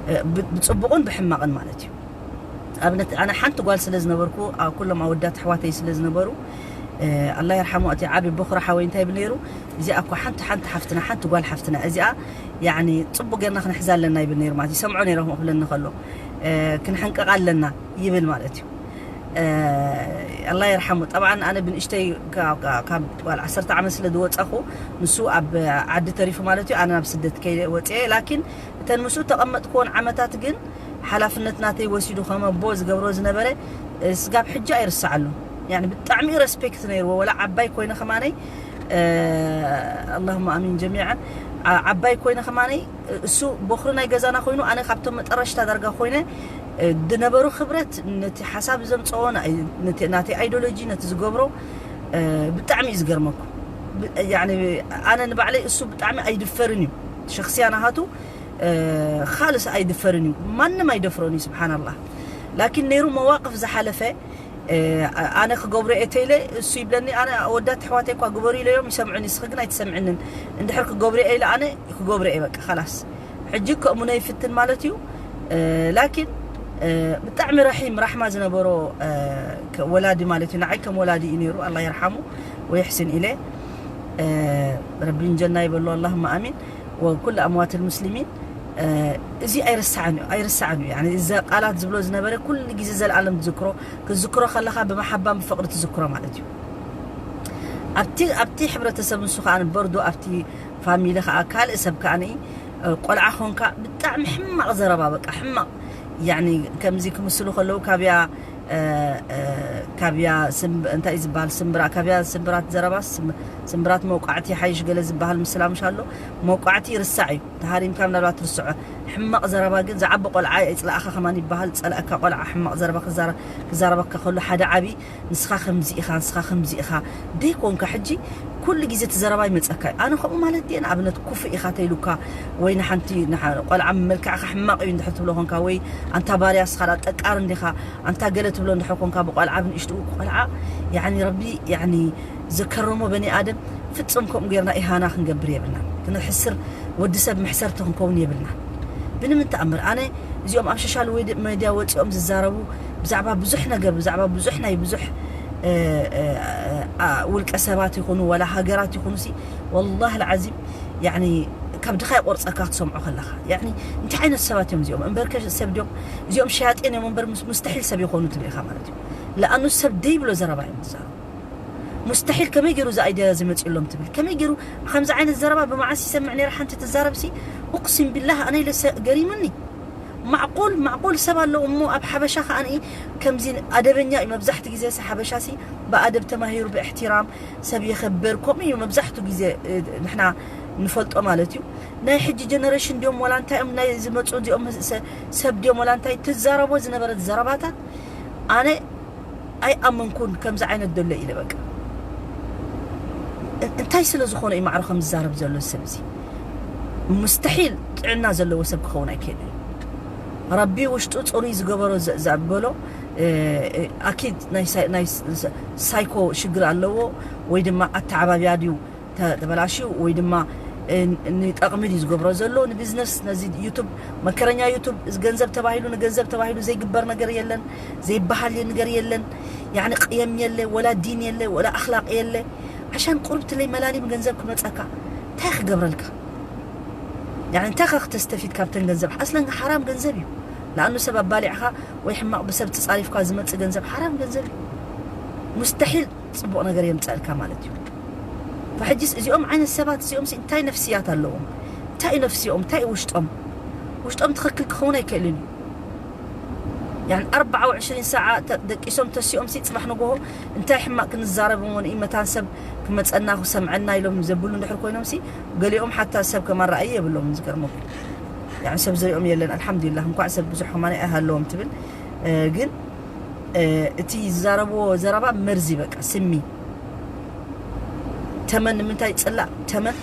እ፣ ብ-፣ ብጽቡቕን ብሕማቕን ማለት እዩ። ኣብነት ኣነ ሓንቲ ጓል ስለ ዝነበርኩ፣ ኣ-፣ ኩሎም ኣወዳት ኣሕዋተይ ስለ ዝነበሩ፣ እ፣ ኣላ የርሓሙ እቲ ዓቢ ቦኽሪ ሓወይ እንታይ ይብል ነይሩ? እዚኣ እኮ ሓንቲ፣ ሓንቲ ሓፍትና፣ ሓንቲ ጓል ሓፍትና፣ እዚኣ ያዕኒ ጽቡቕ ጌርና ክንሕዛ ኣለና ይብል ነይሩ ማለት እዩ። ይሰምዖ ነይረ ከምኡ ክብለኒ ከሎ፣ እ፣ ክንሕንቀቕ ኣለና ይብል ማለት እዩ። እ፣ ኣላ የርሓሙ። ጠብዓን ኣነ ብንእሽተይ ካ-፣ ካ-፣ ካብ ጓል ዓሰርተ ዓመት ስለ ዝወጻኹ፣ ንሱ ኣብ ዓዲ ተሪፉ ማለት እዩ፣ ኣነ ናብ ስደት ከይደ ወጽኤ። ላኪን እተን ምስኡ ተቐመጥክዎን ዓመታት ግን ሓላፍነት ናተይ ወሲዱ ከም ኣቦ ዝገብሮ ዝነበረ፣ እ፣ ስጋብ ሕጂ ኣይርስዓሉን። ያኒ ብጣዕሚ ረስፔክት ነይርዎ። ወላ ዓባይ ኮይነ ከማነይ፣ እ፣ ኣላሁመ ኣሚን ጀሚዓን። ዓ-፣ ዓባይ ኮይነ ከማነይ፣ እሱ ቦኽሪ ናይ ገዛና ኮይኑ፣ ኣነ ካብቶም መጠረሽታ ዳርጋ ኮይነ፣ እ፣ ዝነበሩ ክብረት፣ ነቲ ሓሳብ ዘምጽኦ፣ ናይ-፣ ነቲ ናተይ ኣይዲዮሎጂ፣ ነቲ ዝገብሮ፣ እ፣ ብጣዕሚ እዩ ዝገርመኩም። ብ-፣ ያኒ ኣነ ንባዕለይ እሱ ብጣዕሚ ኣይድፈርን እዩ። ሸኽስያ ናሃቱ፣ እ፣ ካልስ ኣይድፈርን እዩ። ማንም ኣይደፍሮን እዩ፣ ስብሓንላህ። ላኪን ነይሩ መዋቅፍ ዝሓለፈ፣ እ፣ ኣነ ክገብሮ እየ ተይለ፣ እሱ ይብለኒ፣ ኣነ ኣወዳት ኣሕዋተይ እኳ ግበሩ ኢለዮም ይሰምዑኒ፣ ንስኺ ግን ኣይትሰምዕንን። እንድሕር ክገብሮ እየ ኢለ ኣነ ክገብሮ እየ፣ በቃ፣ ኸላስ። ሕጂ ከእምኖ ይፍትን ማለት እዩ። እ፣ ላኪን፣ እ፣ ብጣዕሚ ረሒም፣ ራሕማ ዝነበሮ፣ እ፣ ከ-፣ ወላዲ ማለት እዩ። ንዓይ ከም ወላዲ እዩ ነይሩ፣ ኣላህ የርሓሙ ወየሕስን ኢለ። እ፣ ረቢ ንጀና ይበሎ፣ ኣላሁመ ኣሚን። ወኩል ኣምዋት ልሙስሊሚን። እ፣ እዚ ኣይረሳዕን እዩ፣ ኣይረሳዕን እዩ። ያኒ፣ እዚ ቃላት ዝብሎ ዝነበረ ኩሉ ግዜ ዘልኣለም ትዝክሮ፣ ክትዝክሮ ከለኻ ብመሓባን ብፍቕሪ ትዝክሮ ማለት እዩ። ኣብቲ፣ ኣብቲ ሕብረተሰብ ንሱ ከኣ በርዶ፣ ኣብቲ ፋሚሊ ከኣ ካልእ ሰብ ከኣ፣ እ፣ ቆልዓ ኾንካ ብጣዕሚ ሕማቕ ዘረባ፣ በቃ ሕማቕ። ያኒ፣ ከምዚ ክምስሉ ከለዉ ካብያ፣ እ፣ እ፣ ካብያ ስም-፣ እንታይ እዩ ዝበሃል? ስምብራ-፣ ካብያ ስምብራት ዘረባ፣ ስም-፣ ስምብራት መውቃዕቲ ሓይሽ ገለ ዝበሃል ምስላ ምሽ ኣሎ። መውቃዕቲ ይርሳዕ እዩ። ተሃሪምካ ምናልባት ትርስዖ። ሕማቕ ዘረባ ግን ዝዓቢ ቆልዓ ይጽላእኻ ከማን ይበሃል። ጸላእካ ቆልዓ ሕማቕ ዘረባ ክዛረ-፣ ክዛረበካ ከሎ ሓደ ዓቢ ንስኻ ከምዚ ኢኻ፣ ንስኻ ከምዚ ኢኻ ደይኮንካ፣ ሕጂ ኩሉ ግዜ እቲ ዘረባ ይመጸካ እዩ። ኣነ ከምኡ ማለት ድየ? ንኣብነት ክፉእ ኢኻ ተይሉካ ወይ ንሓንቲ ንሓ-፣ ቆልዓ መልክዕካ ሕማቕ እዩ እንድሕር ትብሎ ኮንካ ወይ ኣንታ ባርያ ንስኻ ደኣ ጠቃር እንዲኻ ኣንታ ገለ ትብሎ እንድሕር ኮንካ ብቆልዓ ብንእሽትኡ ቆልዓ ያኒ ረቢ ያኒ ዘከረሞ በኒ ኣደም ፍጹም ከምኡ ጌርና ኢሃና ክንገብር የብልና። ክንሕስር ወዲ ሰብ መሕሰርቲ ክንከውን የብልና። ብንምን ተኣምር ኣነ እዚኦም ኣብ ሶሻል ወዲ-፣ ሜድያ ወጺኦም ዝዛረቡ ብዛዕባ ብዙሕ ነገር፣ ብዛዕባ ብዙሕ ናይ ብዙሕ፣ እ፣ እ፣ እ፣ ኣ፣ ውልቀ ሰባት ይኹኑ ዋላ ሃገራት ይኹኑ ሲ፣ ወላሂ ልዓዚም፣ ያኒ፣ ካብ ድኻ ይቆርጸካ ክትሰምዖ ከለኻ። ያኒ፣ እንታይ ዓይነት ሰባት እዮም እዚኦም? እምበርከ ሰብ ድዮም? እዚኦም ሸያጤን እዮም እምበር ሙስ-፣ ሙስተሒል ሰብ ይኾኑ ትብል ኢኻ ማለት እዩ። ለኣኑ ሰብ ደይብሎ ዘረባ እዮም ዝዛረቡ። ሙስተሒል ከመይ ገይሩ እዚ ኣይድያ እዚ መጺኡሎም ትብል? ከመይ ገይሩ ከምዚ ዓይነት ዘረባ ብመዓስ ይሰምዕ ነይረ? ሓንቲ ትዛረብ ሲ፣ ኡቅሲም ቢላህ ኣነ ኢለ ሰ-፣ ገሪሙኒ። ማዕቁል፣ ማዕቁል ሰብ ኣሎ እሞ ኣብ ሓበሻ ከኣ ከምዚ ኣደበኛ እዩ። መብዛሕቲ ግዜ ሲ ሓበሻ ሲ ብኣደብ ተማሂሩ፣ ብእሕትራም ሰብ የኸብር። ከምኡ እዩ መብዛሕቱ ግዜ፣ እ፣ ንሕና ንፈልጦ ማለት እዩ። ናይ ሕጂ ጀነሬሽን ድዮም ወላ እንታይ እዮም ናይ ዝመጹ እዚኦም ሰ-፣ ሰብ ድዮም ወላ እንታይ ትዛረቦ ዝነበረት ዘረባታት ኣነ ኣይኣመንኩን ከምዚ ዓይነት ዘሎ ኢለ በቃ። እ-፣ እንታይ ስለ ዝኾነ እዩ ማዕረ ከም ዝዛረብ ዘሎ ሰብ እዚ? ሙስተሒል ጥዕና ዘለዎ ሰብ ክኸውን ኣይክእልን። ረቢ ውሽጡ ጽሩይ ዝገበሮ ዘ-፣ ዘበሎ፣ እ፣ እ፣ ኣኪድ ናይ ሳይ-፣ ናይ ስ-፣ ስ-፣ ሳይኮ ሽግር ኣለዎ ወይ ድማ ኣተዓባብያ ድዩ ተ-፣ ተበላሽዩ ወይ ድማ፣ እ፣ ንጠቕሚ ድዩ ዝገብሮ ዘሎ ንቢዝነስ ነዚ ዩቱብ መከረኛ ዩቱብ እዚ ገንዘብ ተባሂሉ ንገንዘብ ተባሂሉ ዘይግበር ነገር የለን፣ ዘይበሃል ነገር የለን። ያኒ ቅየም የለ፣ ወላ ዲን የለ፣ ወላ ኣኽላቕ የለ። ዓሻን ቁርብትለይ መላሊም ገንዘብ ክመጸካ እንታይ ክገብረልካ? ያኒ እንታይ ኸ ክተስተፊድ ካብተን ገንዘብ? ኣስለን ሓራም ገንዘብ እዩ። ለኣኑ ሰብ ኣባሊዕኻ ወይ ሕማቕ ብሰብ ተጻሪፍካ ዝመጽእ ገንዘብ ሓራም ገንዘብ እዩ። ሙስተሒል ጽቡቕ ነገር የምጸልካ ማለት እዩ። ፈሕጂስ እዚኦም ዓይነት ሰባት እዚኦም ሲ እንታይ ነፍስያት ኣለዎም? እንታይ እዩ ነፍስኦም? እንታይ እዩ ውሽጦም? ውሽጦም ትኽክል ክኸውን ኣይክእልን እዩ። ያን ኣርባዓ ወዕሽሪን ሰዓ ተ-፣ ደቂሶም ተሲኦም ሲ ጽባሕ ንጎሆ እንታይ ሕማቕ ክንዛረብ እሞ ንኢ መታን ሰብ ክመጸና ክሰምዐና ኢሎም ዘብሉ እንድሕር ኮይኖም ሲ ገሊኦም ሓታ ሰብ ከማን ረኣይ የብሎም ዝገርመኩም። ያን ሰብ ዝሪኦም የለን ኣልሓምዱሊላህ እንኳዕ ሰብ ብዙሕ ከማን ኣይሃለዎም ትብል። እ፣ ግን እ፣ እቲ ዝዛረብዎ ዘረባ መርዚ በቃ ስሚ። ተመን ንምንታይ ጽላእ? ተመን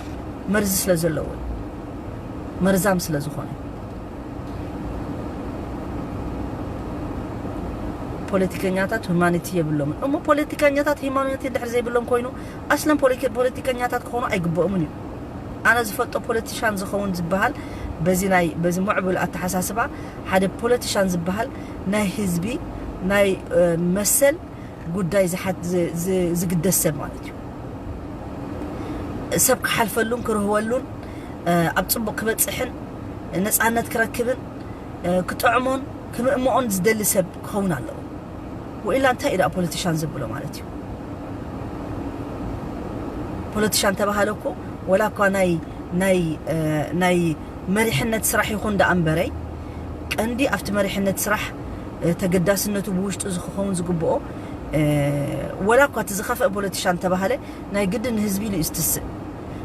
መርዚ ስለ ዘለዎ፣ መርዛም ስለ ዝኾነ። ፖለቲከኛታት ሁማኒቲ የብሎምን። እሞ ፖለቲከኛታት ሃይማኖት እንድሕር ዘይብሎም ኮይኑ፣ ኣስለን ፖለቲ-፣ ፖለቲከኛታት ክኾኑ ኣይግብኦምን እዩ። ኣነ ዝፈልጦ ፖለቲሻን ዝኸውን ዝበሃል በዚ ናይ፣ በዚ ምዕቡል ኣተሓሳስባ ሓደ ፖለቲሻን ዝበሃል ናይ ህዝቢ ናይ፣ እ፣ መሰል ጉዳይ ዝሓት-፣ ዝ-፣ ዝ-፣ ዝግደስ ሰብ ማለት እዩ። ሰብ ክሓልፈሉን ክርህወሉን፣ እ፣ ኣብ ጽቡቕ ክበጽሕን ነጻነት ክረክብን፣ እ፣ ክጥዕሞን ክምእምኦን ዝደሊ ሰብ ክኸውን ኣለዎ። ወኢላ እንታይ እዩ ደኣ ፖለቲሻን ዘብሎ ማለት እዩ? ፖለቲሻን ተባሃለ እኮ ወላ እኳ ናይ፣ ናይ፣ እ፣ ናይ መሪሕነት ስራሕ ይኹን ደኣ እምበረይ፣ ቀንዲ ኣብቲ መሪሕነት ስራሕ፣ እ፣ ተገዳስነቱ ብውሽጡ እዚ ክኸውን ዝግብኦ ወላ እኳ እቲ ዝኸፍአ ፖለቲሻን ተባሃለ ናይ ግድን ንህዝቢ ኢሉ እዩ ዝትስእ።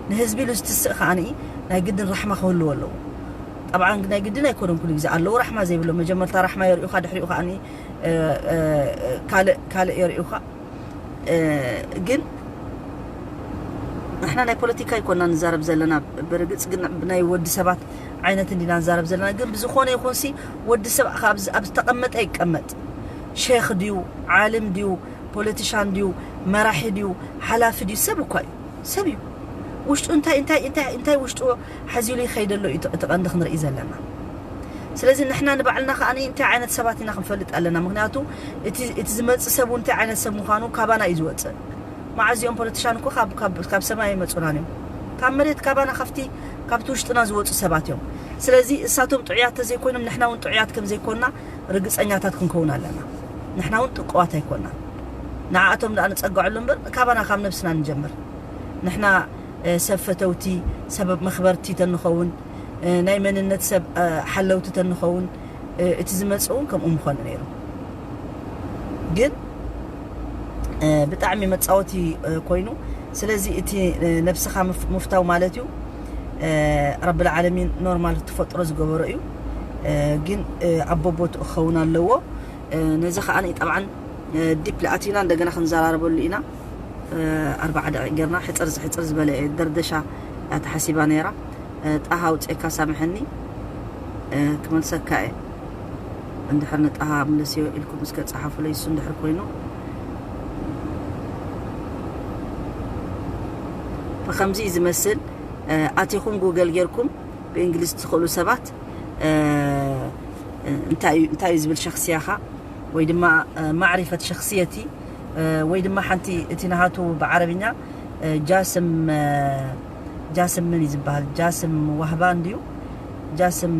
ንህዝቢ ኢሉ ዝትስእ ከዓኒ ናይ ግድን ራሕማ ክህልዎ ኣለዎ። ጠብዓን ናይ ግድን ኣይኮነን ኩሉ ግዜ ኣለዉ ራሕማ ዘይብሎ። መጀመርታ ራሕማ የርእዩኻ፣ ድሕሪኡ ከዓኒ ካልእ የርእዩኻ። ግን ንሕና ናይ ፖለቲካ ኣይኮና ንዛረብ ዘለና። ብርግፅ ግን ናይ ወዲ ሰባት ዓይነት እንዲና ንዛረብ ዘለና። ግን ብዝኾነ ይኹንሲ ወዲ ሰብ ኣብ ዝተቐመጠ ይቀመጥ፣ ሼክ ድዩ፣ ዓልም ድዩ፣ ፖለቲሻን ድዩ፣ መራሒ ድዩ፣ ሓላፊ ድዩ፣ ሰብ እኳ እዩ። ሰብ እዩ። ውሽጡ እንታይ እንታይ እንታይ እንታይ ውሽጡ ሓዚሉ ይኸይደሎ እዩ እቲ ቀንዲ ክንርኢ ዘለና። ስለዚ ንሕና ንባዕልና ከኣ እንታይ ዓይነት ሰባት ኢና ክንፈልጥ ኣለና። ምክንያቱ እቲ ዝመፅእ ሰብ እንታይ ዓይነት ሰብ ምዃኑ ካባና እዩ ዝወፅእ። መዓዝ እዮም ፖለቲሻን እኮ ካብ ሰማይ ኣይመፁናን እዮም። ካብ መሬት ካባና ካብቲ ካብቲ ውሽጥና ዝወፁ ሰባት እዮም። ስለዚ እሳቶም ጥዑያት ተዘይኮይኖም ንሕና እውን ጥዑያት ከም ዘይኮንና ርግፀኛታት ክንከውን ኣለና። ንሕና እውን ጥቁዋት ኣይኮና። ንዓኣቶም ደኣ ንፀግዐሉ እምበር ካባና ካብ ነብስና ንጀምር። ንሕና ሰብ ፈተውቲ፣ ሰብ መኽበርቲ ተንኸውን፣ ናይ መንነት ሰብ ሓለውቲ ተንኸውን፣ እቲ ዝመፅእ እውን ከምኡ ምኾነ ነይሩ። ግን ብጣዕሚ መፃወቲ ኮይኑ። ስለዚ እቲ ነብስኻ ምፍታው ማለት እዩ። ረብል ዓለሚን ኖርማል ተፈጥሮ ዝገበሮ እዩ። ግን ኣብ ቦቦትኡ ክኸውን ኣለዎ። ነዚ ከኣ ጠብዓን ዲፕሊ ኣቲና እንደገና ክንዘራረበሉ ኢና። ኣርባዓ ደቂቕ ጌርና ሕፅር ሕፅር ዝበለ ደርደሻ እያ ተሓሲባ ነይራ። ጣሃ ኣውፅእካ ሳምሐኒ፣ ክመልሰካ እየ። እንድሕር ንጣሃ ምለስዮ ኢልኩም እስከ ጸሓፉለይ፣ እሱ እንድሕር ኮይኑ። ብኸምዚ እዩ ዝመስል። ኣቲኹም ጉገል ጌርኩም ብእንግሊዝ ትኽእሉ ሰባት እንታይ እዩ እንታይ እዩ ዝብል ሸኽስያኻ ወይ ድማ ማዕሪፈት ሸኽስየቲ ወይ ድማ ሓንቲ እቲ ናሃቱ ብዓረብኛ ጃስም ጃስም ምን እዩ ዝበሃል? ጃስም ዋህባ እንድዩ። ጃስም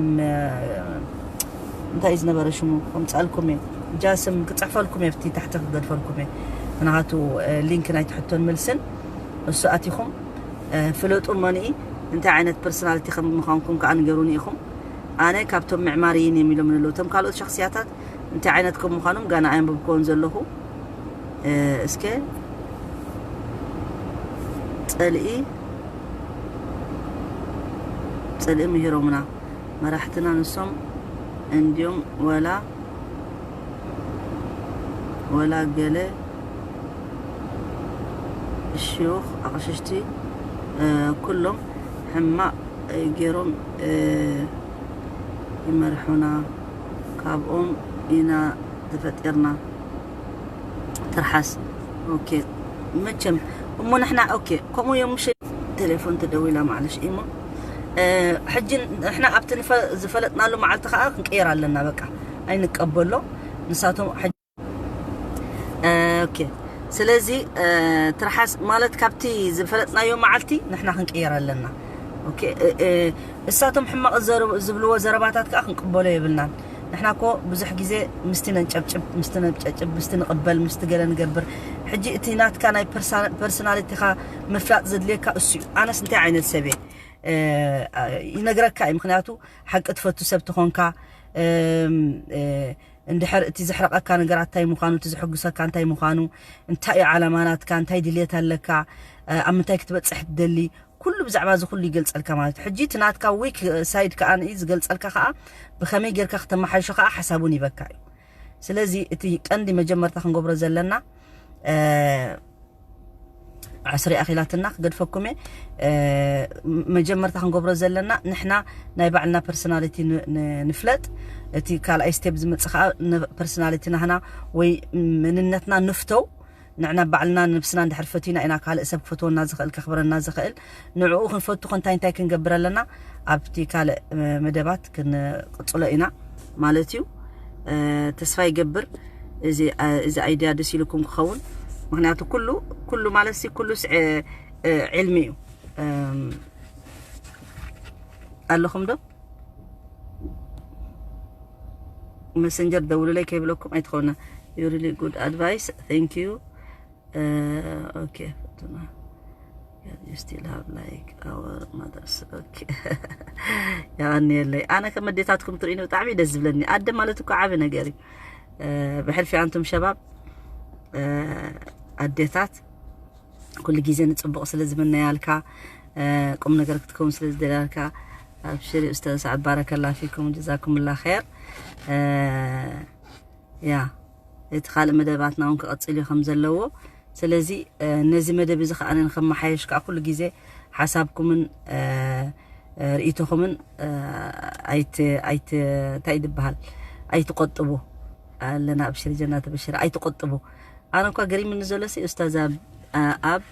እንታይ እዩ ዝነበረ ሽሙ? ከምፃልኩም እየ። ጃስም ክፅሕፈልኩም እየ፣ ብቲ ታሕቲ ክገድፈልኩም እየ። ናሃቱ ሊንክ ናይ ትሕቶን መልስን እሱ ኣቲኹም ፍለጡ። መንኢ እንታይ ዓይነት ፐርሶናሊቲ ከም ምዃንኩም ከዓ ንገሩኒ ኢኹም። ኣነ ካብቶም ምዕማርይን እዮም ኢሎም ንለው። እቶም ካልኦት ሸኽስያታት እንታይ ዓይነት ከም ምዃኖም ጋና ኣየንበብክዎን ዘለኹ። እስከ ጸልኢ ጸልኢ ምሂሮምና መራሕትና ንሶም እንድዮም ወላ ወላ ገለ ሽዩኽ ኣቕሽሽቲ ኩሎም ሕማቕ ገይሮም ይመርሑና። ካብኦም ኢና ተፈጢርና። ትርሓስ። ኦኬ። መቸም እሞ ንሕና ኦኬ ከምኡ እዮም ምሽ ቴሌፎን ተደዊላ ማዕለሽ እሞ ሕጂ ንሕና ኣብቲ ዝፈለጥናሉ መዓልቲ ከዓ ክንቀየር ኣለና። በቃ ኣይንቀበሎ። ንሳቶም ኦኬ። ስለዚ ትርሓስ ማለት ካብቲ ዝፈለጥናዮ መዓልቲ ንሕና ክንቀየር ኣለና። ኦኬ። እሳቶም ሕማቕ ዝብልዎ ዘረባታት ከዓ ክንቅበሎ የብልናን። ንሕና እኮ ብዙሕ ግዜ ምስቲ ነንጨብጭብ ምስቲ ነጨጭብ ምስቲ ንቕበል ምስቲ ገለ ንገብር። ሕጂ እቲ ናትካ ናይ ፐርሶናሊቲኻ ምፍላጥ ዘድልየካ እሱ እዩ። ኣነስ እንታይ ዓይነት ሰብ እየ ይነግረካ እዩ። ምክንያቱ ሓቂ ትፈቱ ሰብ ትኾንካ እንድሕር እቲ ዘሕረቐካ ነገራት እንታይ ምዃኑ እቲ ዘሐጉሰካ እንታይ ምዃኑ እንታይ እዩ ዓላማ ናትካ እንታይ ድልየት ኣለካ ኣብ ምንታይ ክትበፅሕ ትደሊ ኩሉ ብዛዕባ እዚ ኩሉ ይገልጸልካ ማለት እዩ። ሕጂ እቲ ናትካ ዊክ ሳይድ ከዓ ንኢ ዝገልጸልካ ከዓ ብኸመይ ጌርካ ክተመሓይሾ ከዓ ሓሳቡን ይበካ እዩ። ስለዚ እቲ ቀንዲ መጀመርታ ክንገብሮ ዘለና ዓስሪ ኣኺላትና ክገድፈኩም እየ። መጀመርታ ክንገብሮ ዘለና ንሕና ናይ ባዕልና ፐርሶናሊቲ ንፍለጥ። እቲ ካልኣይ ስቴፕ ዝመፅእ ከዓ ፐርሶናሊቲ ናህና ወይ መንነትና ንፍተው። ንዕና ባዕልና ንብስና እንድሕር ፈቲና ኢና ካልእ ሰብ ክፈትወና ዝኽእል ከኽብረና ዝኽእል። ንዕኡ ክንፈቱ ከ እንታይ እንታይ ክንገብር ኣለና ኣብቲ ካልእ መደባት ክንቅፅሎ ኢና ማለት እዩ። ተስፋ ይገብር እዚ ኣይድያ ደስ ኢልኩም ክኸውን። ምክንያቱ ኩሉ ኩሉ ማለት ሲ ኩሉ ዕልሚ እዩ። ኣለኹም ዶ? መሰንጀር ደውሉለይ ከይብለኩም ኣይትኾነ። You really good advice, thank you. Okay, you still have like our mothers. Okay. የቐንየለይ። ኣነ ከም ኣዴታትኩም ትርእዩኒ ብጣዕሚ ደስ ዝብለኒ። ኣደ ማለት እኮ ዓቢ ነገር እዩ። ብሕልፊ ኣንቱም ሸባብ ኣዴታት ኩሉ ግዜ ንጽቡቕ ስለ ዝምነያልካ፣ ቁም ነገር ክትከውን ስለ ዝደልያልካ፣ ኣብሽሪ ኡስታዝ ሰዓድ፣ ባረከላ ፊኩም፣ ጀዛኩምላ ኸይር። ያ፣ እቲ ካልእ መደባትና እውን ክቕጽል እዩ ከም ዘለዎ። ስለዚ ነዚ መደብ እዚ ከኣ ንኸመሓየሽ ከኣ ኩሉ ግዜ ሓሳብኩምን ርእይቶኹምን ኣይት ኣይት እንታይ ድበሃል፣ ኣይትቆጥቡ ኣለና። ኣብሽሪ ጀና ተበሽሪ፣ ኣይትቆጥቡ። ኣነ እኳ ገሪምኒ ዘሎ ሲ ኡስታዝ ኣብ ኣብ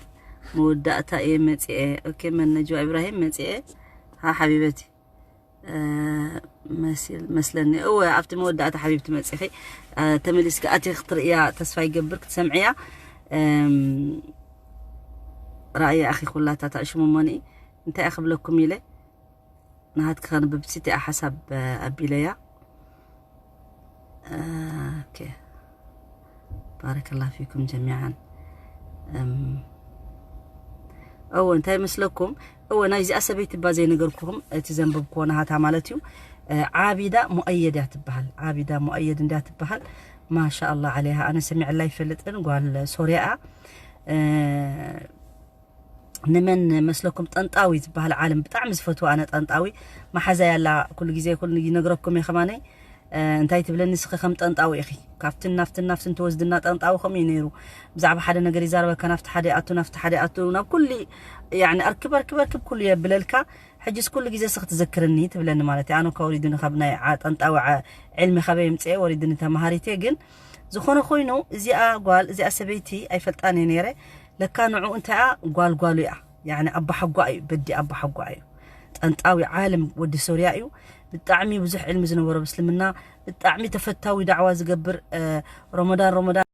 መወዳእታ እየ መጽኤ። ኦኬ፣ መን ነጅዋ ኢብራሂም መጽኤ። ها حبيبتي. መስለኒ እወ፣ ኣብቲ መወዳእታ ሓቢብቲ መፂኺ ተመሊስኪ ኣቲ ክትርእያ ተስፋ ይገብር፣ ክትሰምዕያ። ራእያ ኣኺ ኩላታ ታእሽሙ ሞኒ እንታይ ኣኽብለኩም ኢለ ናሃትኪ ከንብብ ሲቲኣ ሓሳብ ኣቢለያ። ኦኬ፣ ባረከላ ፊኩም ጀሚዓን። እወ፣ እንታይ መስለኩም? እወ፣ ናይዚኣ ሰበይቲ እባ ዘይነገርኩኹም፣ እቲ ዘንበብክዎ ናሃታ ማለት እዩ። ዓቢዳ ሙኣየድ እያ ትበሃል። ዓቢዳ ሙኣየድ እንድያ ትበሃል። ማሻ ኣላ ዓለይሃ፣ ኣነ ሰሚዐላ ኣይፈልጥን። ጓል ሶርያ እያ። ንመን መስለኩም? ጠንጣዊ ዝበሃል ዓለም ብጣዕሚ ዝፈትዎ ኣነ ጠንጣዊ። መሓዛይ ኣላ፣ ኩሉ ግዜ ኩሉ ይነግረኩም እየ ከማነይ። እንታይ ትብለኒ፣ ንስኺ ከም ጠንጣዊ ኢኺ፣ ካብትን ናፍትን ናፍትን ትወስድና፣ ጠንጣዊ ከምኡ እዩ ነይሩ። ብዛዕባ ሓደ ነገር ይዛረበካ፣ ናፍቲ ሓደ ኣቱ ናፍቲ ሓደ ኣቱ ናብ ኩሉ፣ ያኒ፣ ኣርክብ ኣርክብ ኣርክብ ኩሉ የብለልካ። ሕጅስ ኩሉ ግዜ ስኽ ትዘክርኒ ትብለኒ ማለት እዩ። ኣነ እኳ ወሪዱኒ ካብ ናይ ጠንጣዊ ዕልሚ ካበይ የምፅኤ፣ ወሪዱኒ ተማሃሪት እየ። ግን ዝኾነ ኮይኑ እዚኣ ጓል እዚኣ ሰበይቲ ኣይፈልጣን እየ ነይረ። ለካ ንዑ እንታይ እያ፣ ጓል ጓሉ እያ። ያኒ ኣባሓጓ እዩ፣ በዲ ኣባሓጓ እዩ። ጠንጣዊ ዓለም ወዲ ሶርያ እዩ። ብጣዕሚ ብዙሕ ዕልሚ ዝነበሮ ብእስልምና፣ ብጣዕሚ ተፈታዊ ዳዕዋ ዝገብር፣ ረመዳን ረመዳን